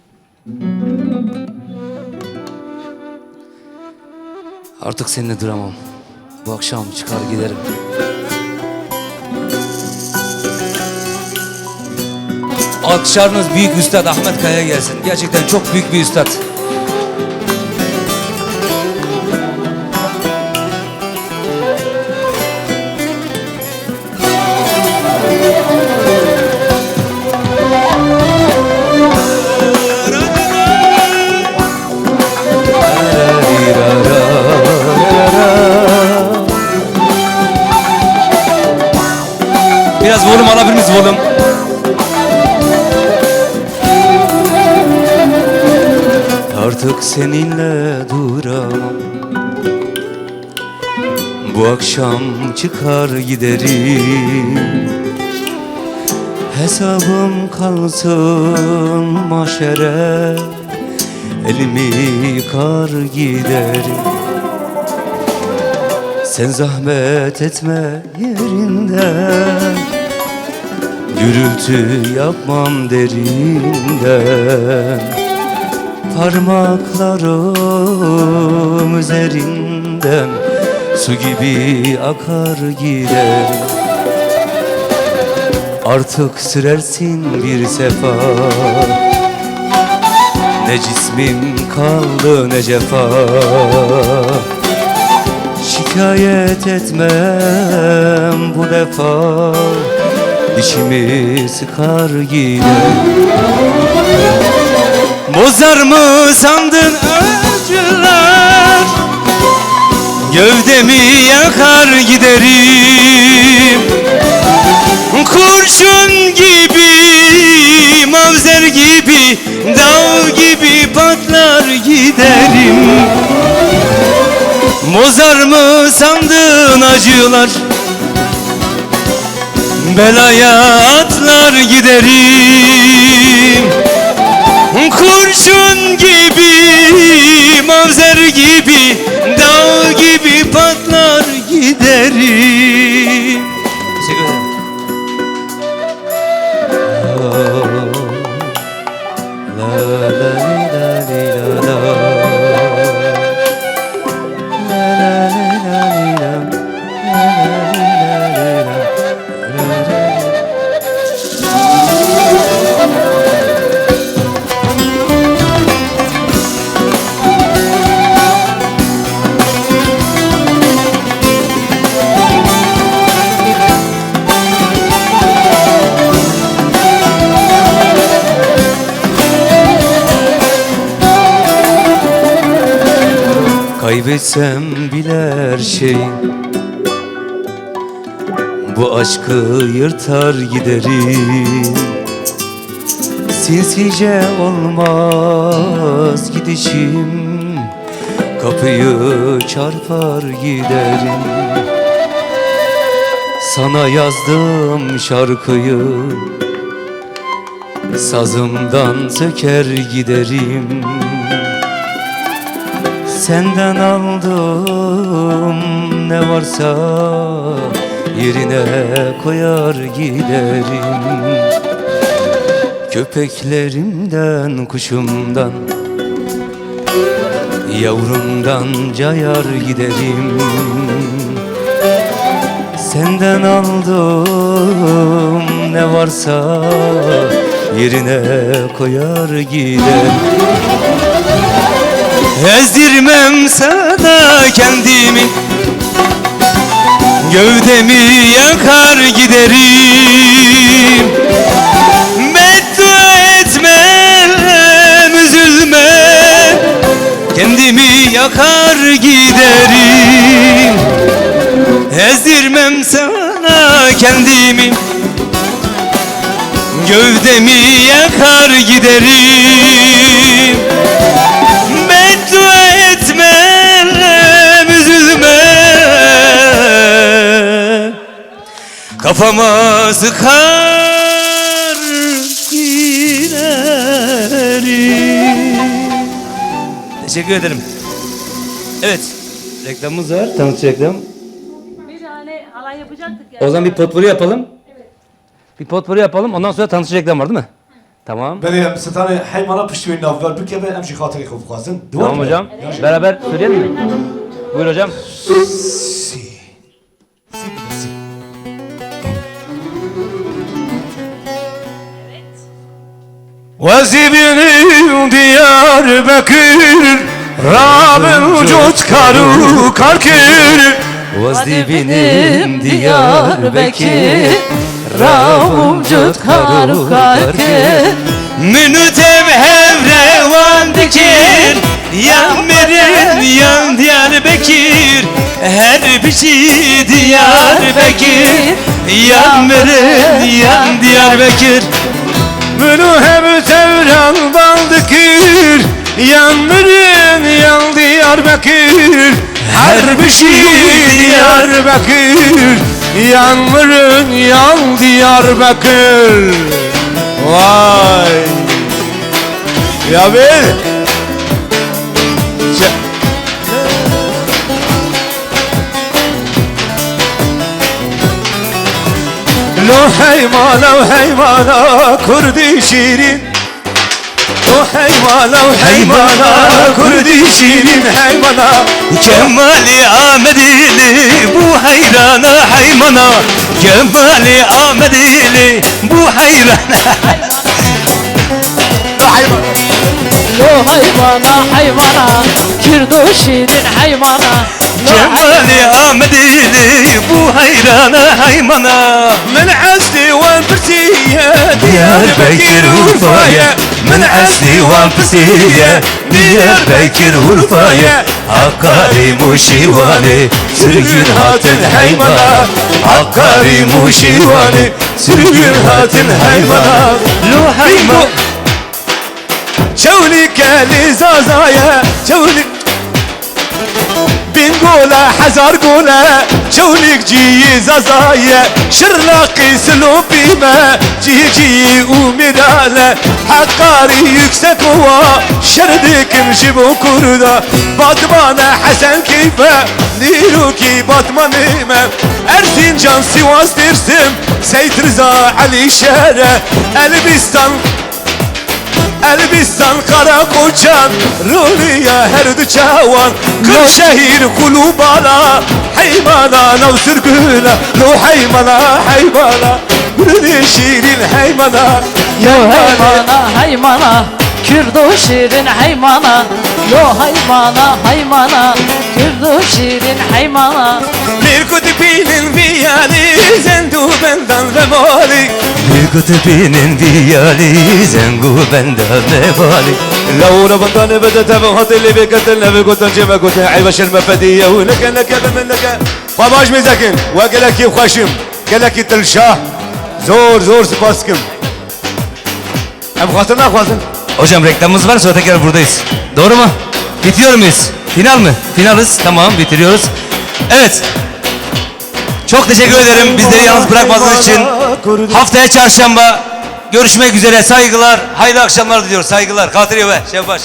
Artık seninle duramam. Bu akşam çıkar giderim. Alkışlarınız büyük üstad Ahmet Kaya gelsin. Gerçekten çok büyük bir üstad. Biraz volüm alabilir miyiz, volüm? Artık seninle duramam. Bu akşam çıkar giderim. Hesabım kalsın mahşere, elimi yıkar giderim. Sen zahmet etme yerinde, gürültü yapmam derinde. Parmaklarım üzerinden su gibi akar giderim. Artık sürersin bir sefa, ne cismim kaldı ne cefa. Şikayet etmem bu defa, dişimi sıkar giderim. Bozar mı sandın acılar, gövdemi yakar giderim. Kurşun gibi, mavzer gibi, dağ gibi patlar giderim. Bozar mı sandın acılar? Belaya atlar giderim. Kurşun gibi, mavzer gibi, dağ gibi patlar giderim. Teşekkür ederim. Bilsem bile her şey, bu aşkı yırtar giderim. Sinsice olmaz gidişim, kapıyı çarpar giderim. Sana yazdım şarkıyı, sazımdan söker giderim. Senden aldım ne varsa, yerine koyar giderim. Köpeklerimden, kuşumdan, yavrumdan cayar giderim. Senden aldım ne varsa, yerine koyar giderim. Ezdirmem sana kendimi, gövdemi yakar giderim. Beddua etmem, üzülme, kendimi yakar giderim. Ezdirmem sana kendimi, gövdemi yakar giderim. Beddua etmem, üzülme, kafama sıkar giderim. Teşekkür ederim. Evet, reklamımız var, tanıtış reklam. Bir tane halay yapacaktık ya. O zaman bir potpourri yapalım. Bir potpourri yapalım, ondan sonra tanıtış reklam var, değil mi? Tamam. Belê, em stranê Heymana piştî wê navber bikeve, em jî xatirê xwe bixwazin. Tamam hocam. Beraber söyleyelim mi? Buyur hocam. Si. Si, si. Wezî bînim Diyarbekir, rabim cot kar û kar kir. Wezî bînim Diyarbekir, rabim cot kar û kar kir. Min û te bi hev rewan dikir, yan mirin yan Diyarbekir. Her bijî Diyarbekir, yan mirin yan Diyarbekir. Min û hev tevran bal dikir, yan mirin yan Diyarbekir. Her bijî Diyarbekir, yan mirin yan Diyarbekir. Vay. Ya bir. Lo heymana, heymana, Kurdî şîrîn. Lo heymana, heymana, Kurdî şîrîn, heymana. Kemalê Amedê lê bû heyrana, heymana. Kemalê Amedê lê bû heyrana. Lo heymana, heymana, Kürdo şîrîn heymana. Kemalê Amedê lê bû heyrana, heymana. Min eslê wan pirsiye, Diyarbekir Urfaye. Min eslê wan pirsiye, Diyarbekir Urfaye. Hakarê Mûşî Wanê sirgûn hatin heymana. Hakarê Mûşî Wanê sirgûn hatin heymana. Lo heyma. Çewlîk gelî Zaza ye, Çewlîk. Bin gole, hezar gole, Çewlîk ciyî Zaza ye. Şirnexî Silopî me, ciyî ciyî Umîdane. Heqarî Yüksekova, şer dikim ji bo Kurda. Batmane Hesen Keyfe, dîrokî Batmanê me. Erzincan, Sivas, Dêrsim, Seyt Riza, Elîşere. Elbistan, Elbistan, Karakoçan, rûniya her du çawan. Kırşehir, Kulubala, heymana nav sirgûna. Lo heymana, heymana, Kurdê şîrîn heymana. Yo heymana, heymana, Kürdo şîrîn heymana. Yo heymana, heymana, Kürdo şîrîn heymana. Mêr ku dibînin viyanî, zend û bendan ve malî. Mêr Dibînin vî yalî, zeng û benda mevalî. Lewra bendane bede tevin hatê lê vê ketin, levê gotin cê me gotin, eyve şerme fedî yew neke, neke be min neke. Xwe baş mêzekin, we gelekî xweşim, gelekî dilşa. Zor, zor spas kim. Em xatir naxwazin. Hocam, reklamımız var, sonra tekrar buradayız. Doğru mu? Bitiriyor muyuz? Final mi? Finaliz. Tamam, bitiriyoruz. Evet. Çok teşekkür ederim bizleri yalnız bırakmadığınız için. Haftaya çarşamba görüşmek üzere. Saygılar, hayırlı akşamlar diliyoruz. Saygılar. Xatirê we, Şevbaş.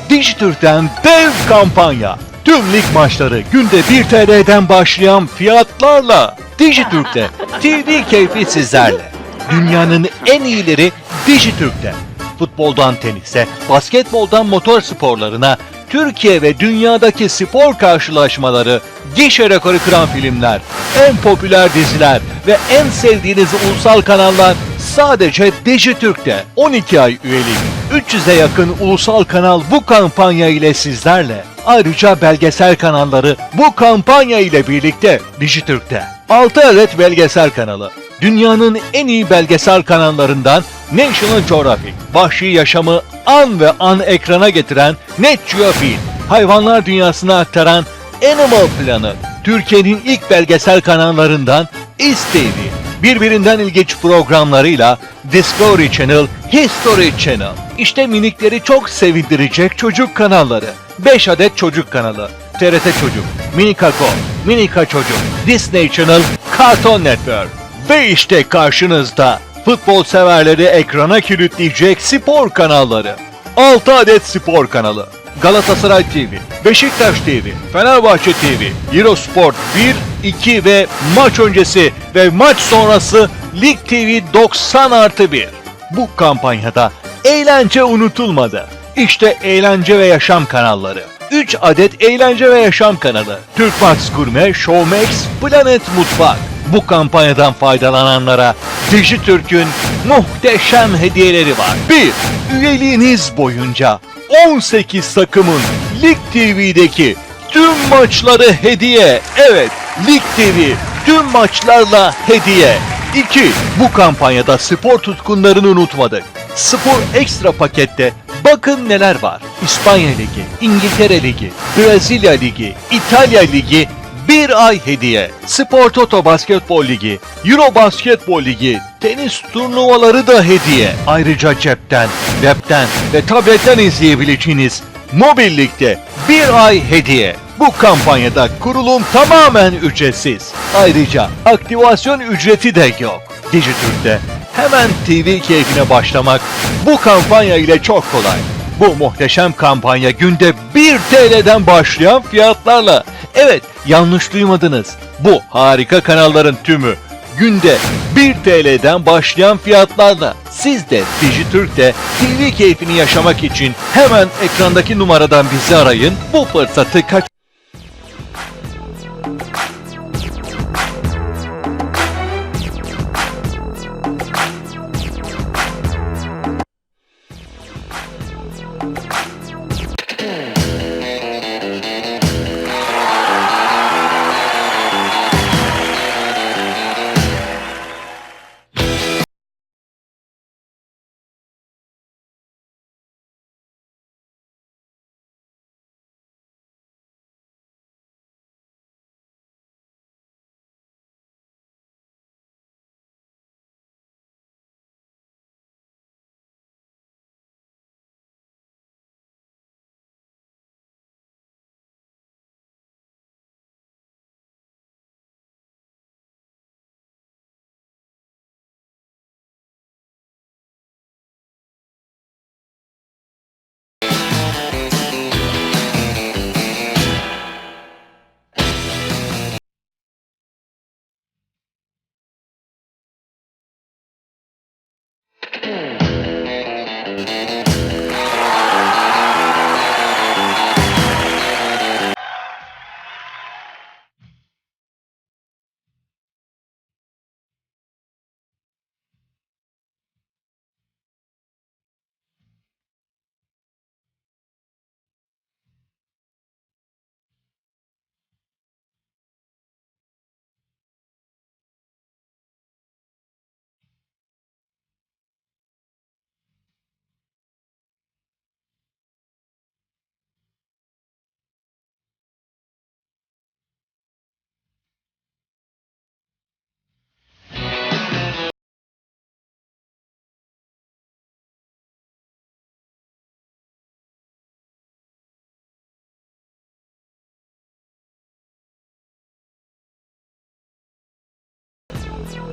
Dijitürk'ten dev kampanya. Tüm lig maçları günde bir T L'den başlayan fiyatlarla. Dijitürk'te T V keyfi sizlerle. Dünyanın en iyileri Dijitürk'te. Futboldan tenise, basketboldan motor sporlarına, Türkiye ve dünyadaki spor karşılaşmaları, gişe rekoru kıran filmler, en popüler diziler ve en sevdiğiniz ulusal kanallar sadece Dijitürk'te. On iki ay üyelik, üç yüze yakın ulusal kanal bu kampanya ile sizlerle. Ayrıca belgesel kanalları bu kampanya ile birlikte Dijitürk'te. Altı adet belgesel kanalı. Dünyanın en iyi belgesel kanallarından National Geographic, vahşi yaşamı an ve an ekrana getiren Nat Geo Film, hayvanlar dünyasına aktaran Animal Planet, Türkiye'nin ilk belgesel kanallarından İz T V, birbirinden ilginç programlarıyla Discovery Channel, History Channel. İşte minikleri çok sevindirecek çocuk kanalları. Beş adet çocuk kanalı. T R T Çocuk, Minikako, Minika Çocuk, Disney Channel, Cartoon Network. Ve işte karşınızda futbol severleri ekrana kilitleyecek spor kanalları. Altı adet spor kanalı. Galatasaray T V, Beşiktaş T V, Fenerbahçe T V, Eurosport bir, iki ve maç öncesi ve maç sonrası Lig T V doksan artı bir. Bu kampanyada eğlence unutulmadı. İşte eğlence ve yaşam kanalları. Üç adet eğlence ve yaşam kanalı. Türkmax Gurme, Showmax, Planet Mutfak. Bu kampanyadan faydalananlara Dijitürk'ün muhteşem hediyeleri var. Bir, üyeliğiniz boyunca on sekiz takımın Lig T V'deki tüm maçları hediye. Evet, Lig T V tüm maçlarla hediye. İki, bu kampanyada spor tutkunlarını unutmadık. Spor Ekstra pakette bakın neler var. İspanya Ligi, İngiltere Ligi, Brezilya Ligi, İtalya Ligi bir ay hediye. Spor Toto Basketbol Ligi, Euro Basketbol Ligi, tenis turnuvaları da hediye. Ayrıca cepten, webten ve tabletten izleyebileceğiniz Mobillikte bir ay hediye. Bu kampanyada kurulum tamamen ücretsiz. Ayrıca aktivasyon ücreti de yok. Dijitürk'te hemen T V keyfine başlamak bu kampanya ile çok kolay. Bu muhteşem kampanya günde bir T L'den başlayan fiyatlarla. Evet, yanlış duymadınız. Bu harika kanalların tümü günde bir T L'den başlayan fiyatlarla. Siz de Dijitürk'te T V keyfini yaşamak için hemen ekrandaki numaradan bizi arayın. Bu fırsatı kaç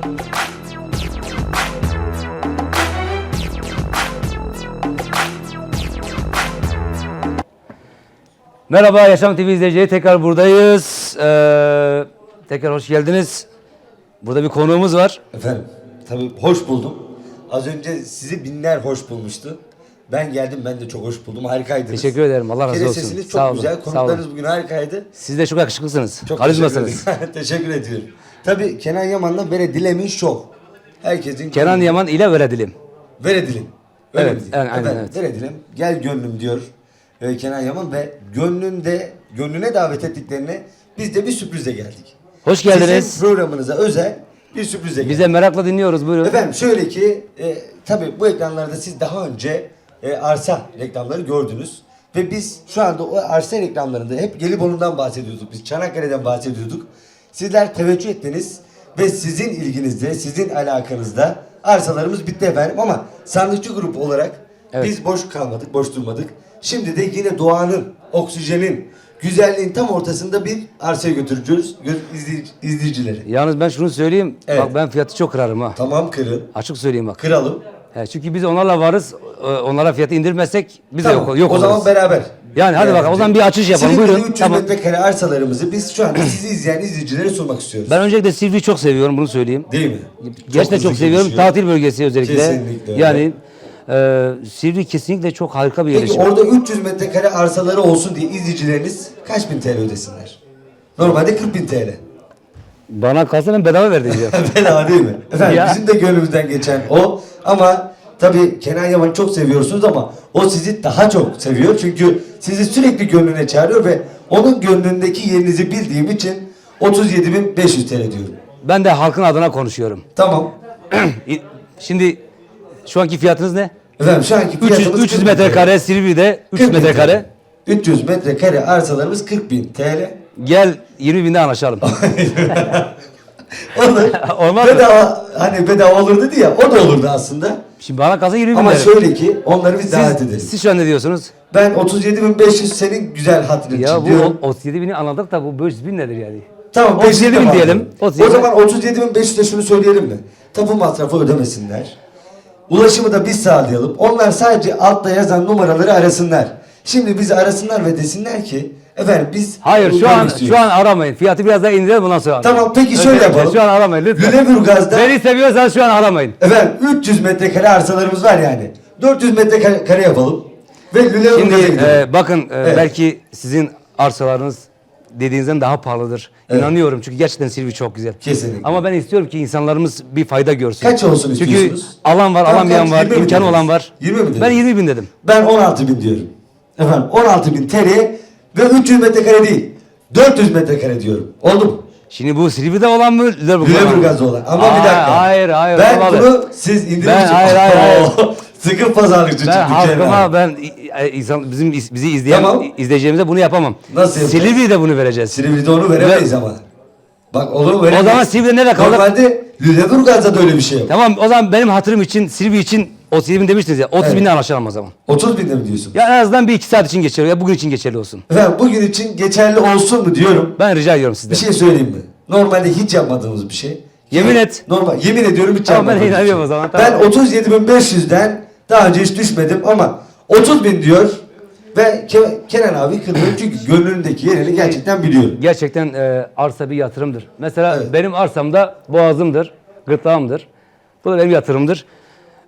Merhaba Yaşam T V izleyicileri, tekrar buradayız. Ee, tekrar hoş geldiniz. Burada bir konuğumuz var. Efendim, tabii hoş buldum. Az önce sizi binler hoş bulmuştu. Ben geldim, ben de çok hoş buldum. Harikaydınız. Teşekkür ederim. Allah razı olsun. Sesiniz çok güzel. Sağ olun, sağ olun. Konuklarınız bugün harikaydı. Siz de çok yakışıklısınız. Çok teşekkür ederim. Karizmasınız. Teşekkür ediyorum. Tabii Kenan Yaman'la Veredelim Show. Herkesin Kenan Yaman ile Veredelim. Veredelim. Öyle mi diyor? Evet, aynen, aynen, evet. Efendim, Veredelim, gel gönlüm diyor. Ee, Kenan Yaman ve gönlünde, gönlüne davet ettiklerine biz de bir sürprizle geldik. Hoş geldiniz. Sizin programınıza özel bir sürprizle geldik. Biz de merakla dinliyoruz, buyurun. Efendim, şöyle ki, e, tabii bu ekranlarda siz daha önce, e, arsa reklamları gördünüz. Ve biz şu anda o arsa reklamlarında hep Gelibolu'ndan bahsediyorduk. Biz Çanakkale'den bahsediyorduk. Sizler teveccüh ettiniz ve sizin ilginizde, sizin alakanızda arsalarımız bitti efendim. Ama Sandıkçı Grup olarak Evet. biz boş kalmadık, boş durmadık. Şimdi de yine doğanın, oksijenin, güzelliğin tam ortasında bir arsaya götüreceğiz gö- izleyici- izleyicileri. Yalnız ben şunu söyleyeyim. Evet. Bak, ben fiyatı çok kırarım ha. Tamam, kırın. Açık söyleyeyim bak. Kıralım. He, çünkü biz onlarla varız, e, onlara fiyatı indirmezsek biz de Tamam, yok, yok o zaman oluruz. beraber. Yani hadi Yani bakalım, o zaman bir açılış yapalım. Silivri'de Buyurun. üç yüz Tamam. metrekare arsalarımızı biz şu anda sizi izleyen izleyicilere sunmak istiyoruz. Ben öncelikle Silivri'yi çok seviyorum, bunu söyleyeyim. Değil mi? Gerçekten Çok çok hızlı seviyorum. gelişiyor. Tatil bölgesi özellikle. Kesinlikle öyle. Yani, e, Silivri kesinlikle çok harika bir Peki yerleşim. orada üç yüz metrekare arsaları olsun diye izleyicileriniz kaç bin T L ödesinler? Normalde kırk bin T L. Bana kalsa ben bedava ver diyeceğim. Bedava değil mi? Efendim Ya. bizim de gönlümüzden geçen o. Ama tabii Kenan Yaman'ı çok seviyorsunuz ama o sizi daha çok seviyor. Çünkü sizi sürekli gönlüne çağırıyor ve onun gönlündeki yerinizi bildiğim için otuz yedi bin beş yüz T L diyorum. Ben de halkın adına konuşuyorum. Tamam. Şimdi şu anki fiyatınız ne? Efendim şu anki üç yüz, fiyatımız üç yüz kırk bin T L. metrekare Silivri'de, üç yüz metrekare. Kırk bin T L. üç yüz metrekare arsalarımız kırk bin T L. Gel yirmi binde anlaşalım. Olur. Olmaz mı? Bedava, hani bedava olur dedi ya, o da olurdu aslında. Şimdi bana kalsa yirmi bin Ama derim. şöyle ki, onları biz davet Siz, ederiz. siz şu an ne diyorsunuz? Ben otuz yedi bin beş yüz senin güzel hatırın Ya için bu diyorum. o- otuz yedi bini anladık da bu beş yüz bin nedir yani? Tamam, otuz yedi bin beş yüz de diyelim, var. otuz yedi bin. O zaman otuz yedi bin beş yüz de şunu söyleyelim mi? Tapu masrafı ödemesinler. Ulaşımı da biz sağlayalım. Onlar sadece altta yazan numaraları arasınlar. Şimdi bizi arasınlar ve desinler ki, efendim biz Hayır, bunu şu an görmek istiyoruz. şu an aramayın. Fiyatı biraz daha indirelim, ondan sonra arayın. Tamam, peki şöyle Özellikle yapalım. şu an aramayın lütfen. Lüleburgaz'da Beni seviyorsanız şu an aramayın. Efendim üç yüz metrekare arsalarımız var yani. dört yüz metrekare yapalım. Ve Lüleburgaz'a Şimdi gidelim. e, bakın e, Evet. belki sizin arsalarınız dediğinizden daha pahalıdır. Evet. İnanıyorum çünkü gerçekten Silivri çok güzel. Kesinlikle. Ama ben istiyorum ki insanlarımız bir fayda görsün. Kaç olsun Çünkü istiyorsunuz? alan var, Tamam, alamayan kaç? var, yirmi mi imkanı dediniz? olan var. yirmi mi dediniz? Ben yirmi bin dedim. Ben on altı bin diyorum. Efendim on altı bin T L ve üç yüz metrekare değil. dört yüz metrekare diyorum. Oldu mu? Şimdi bu Silivri'de olan mı, Lüleburgaz'da olan mı? Lüleburgaz'da olan. Ama bir Aa, dakika. hayır, hayır, Ben olmadı. bunu siz indirim Ben, için hayır, hayır, hayır. Sıkı pazarlıkçı Ben çıktı Kenan halkıma, abi. ben e, insan, bizim iz- bizi izleyen Tamam. izleyicilerimize bunu yapamam. Nasıl yapacağız? Silivri'de bunu vereceğiz. Silivri'de onu veremeyiz Ve- ama. Bak, onu veremeyiz. O zaman Silivri'de nerede kaldık? Normalde Lüleburgaz'da da öyle bir şey yok. Tamam, o zaman benim hatırım için, Silivri için otuz bin demiştiniz ya. otuz binde Evet. anlaşalım o zaman. otuz binde mi diyorsun? Ya en azından bir iki saat için geçerli, ya bugün için geçerli olsun. Efendim bugün için geçerli olsun mu diyorum. Ben rica ediyorum sizden. Bir şey söyleyeyim mi? Normalde hiç yapmadığımız bir şey. Yemin et. Normal. Yemin ediyorum hiç Tamam, ben yapmadığımız bir inanıyorum şey. o zaman, Ben tamam. otuz yedi bin beş yüzden daha önce hiç düşmedim ama otuz bin diyor ve Ke- Kenan abi kırdı. Çünkü gönlündeki yerini gerçekten biliyorum. Gerçekten e, arsa bir yatırımdır. Mesela Evet. benim arsam da boğazımdır, gırtlağımdır. Bu da benim yatırımdır.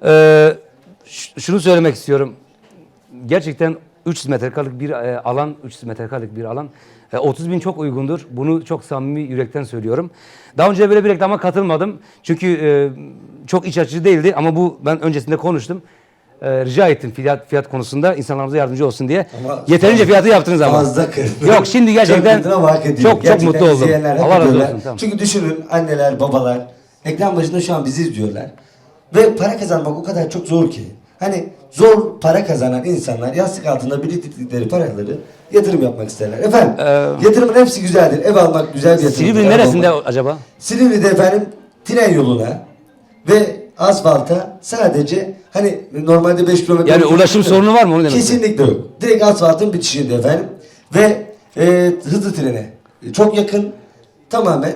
E, ş- şunu söylemek istiyorum. Gerçekten üç yüz metrekarelik bir e, alan, üç yüz metrekarelik bir alan. E, otuz bin çok uygundur. Bunu çok samimi yürekten söylüyorum. Daha önce böyle bir reklama katılmadım. Çünkü e, çok iç açıcı değildi ama bu ben öncesinde konuştum. E, rica ettim fiyat, fiyat konusunda insanlarımıza yardımcı olsun diye. Ama Yeterince fazla- fiyatı yaptınız ama. fazla kırdın. Yok, şimdi Çok gerçekten kırdın ama hak ediyor. çok, çok Gerçekten mutlu oldum. izleyenler hak Allah razı ediyorlar. olsun, tamam. Çünkü düşünün anneler, babalar ekran başında şu an bizi izliyorlar. Ve para kazanmak o kadar çok zor ki. Hani zor para kazanan insanlar yastık altında biriktirdikleri paraları yatırım yapmak isterler. Efendim, Ee, yatırımın hepsi güzeldir. Ev almak güzel bir yatırımdır. Silivri Araba neresinde almak. acaba? Silivri'de efendim tren yoluna ve asfalta sadece hani normalde beş kilometre Yani yol ulaşım yok. sorunu var mı? Onu demek istiyorum. Kesinlikle yok. Direkt asfaltın bitişiğinde efendim. Ve e, hızlı trene çok yakın. Tamamen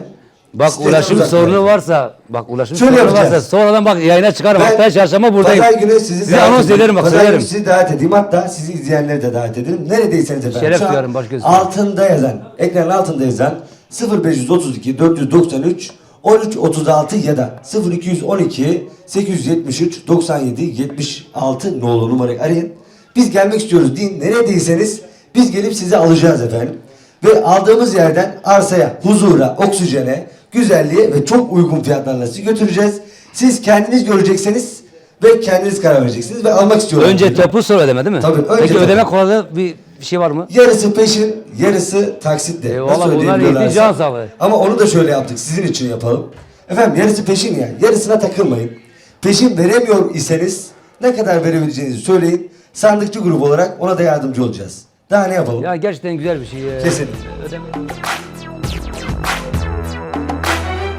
Bak, ulaşım sorunu varsa, bak, ulaşım sorunu varsa, sonradan bak, yayına çıkarım. Haftaya çarşamba buradayım. Pazar günü sizi davet ederim. Sizi anons ederim, bak, söylerim. Pazar günü sizi davet edeyim. Hatta sizi izleyenleri de davet ederim. Neredeyseniz efendim. Şeref duyarım, baş göz üstüne. Altında yazan, ekranın altında yazan sıfır beş yüz otuz iki dört yüz doksan üç on üç otuz altı ya da sıfır iki yüz on iki sekiz yüz yetmiş üç doksan yedi yetmiş altı nolu numarayı arayın. Biz gelmek istiyoruz deyin. Neredeyseniz biz gelip sizi alacağız efendim. Ve aldığımız yerden arsaya, huzura, oksijene, güzelliğe ve çok uygun fiyatlarla sizi götüreceğiz. Siz kendiniz göreceksiniz ve kendiniz karar vereceksiniz ve almak istiyorlar. Önce tapu, sonra ödeme, değil mi? Tabii, önce tapu. Peki ödeme kuralı bir, bir şey var mı? Yarısı peşin, yarısı taksitle. Eyvallah, bunlar iyi, can sağlığı. Ama onu da şöyle yaptık, sizin için yapalım. Efendim, yarısı peşin yani, yarısına takılmayın. Peşin veremiyor iseniz ne kadar verebileceğinizi söyleyin. Sandıkçı grubu olarak ona da yardımcı olacağız. Daha ne yapalım? Ya gerçekten güzel bir şey. Kesinlikle. Ödeme.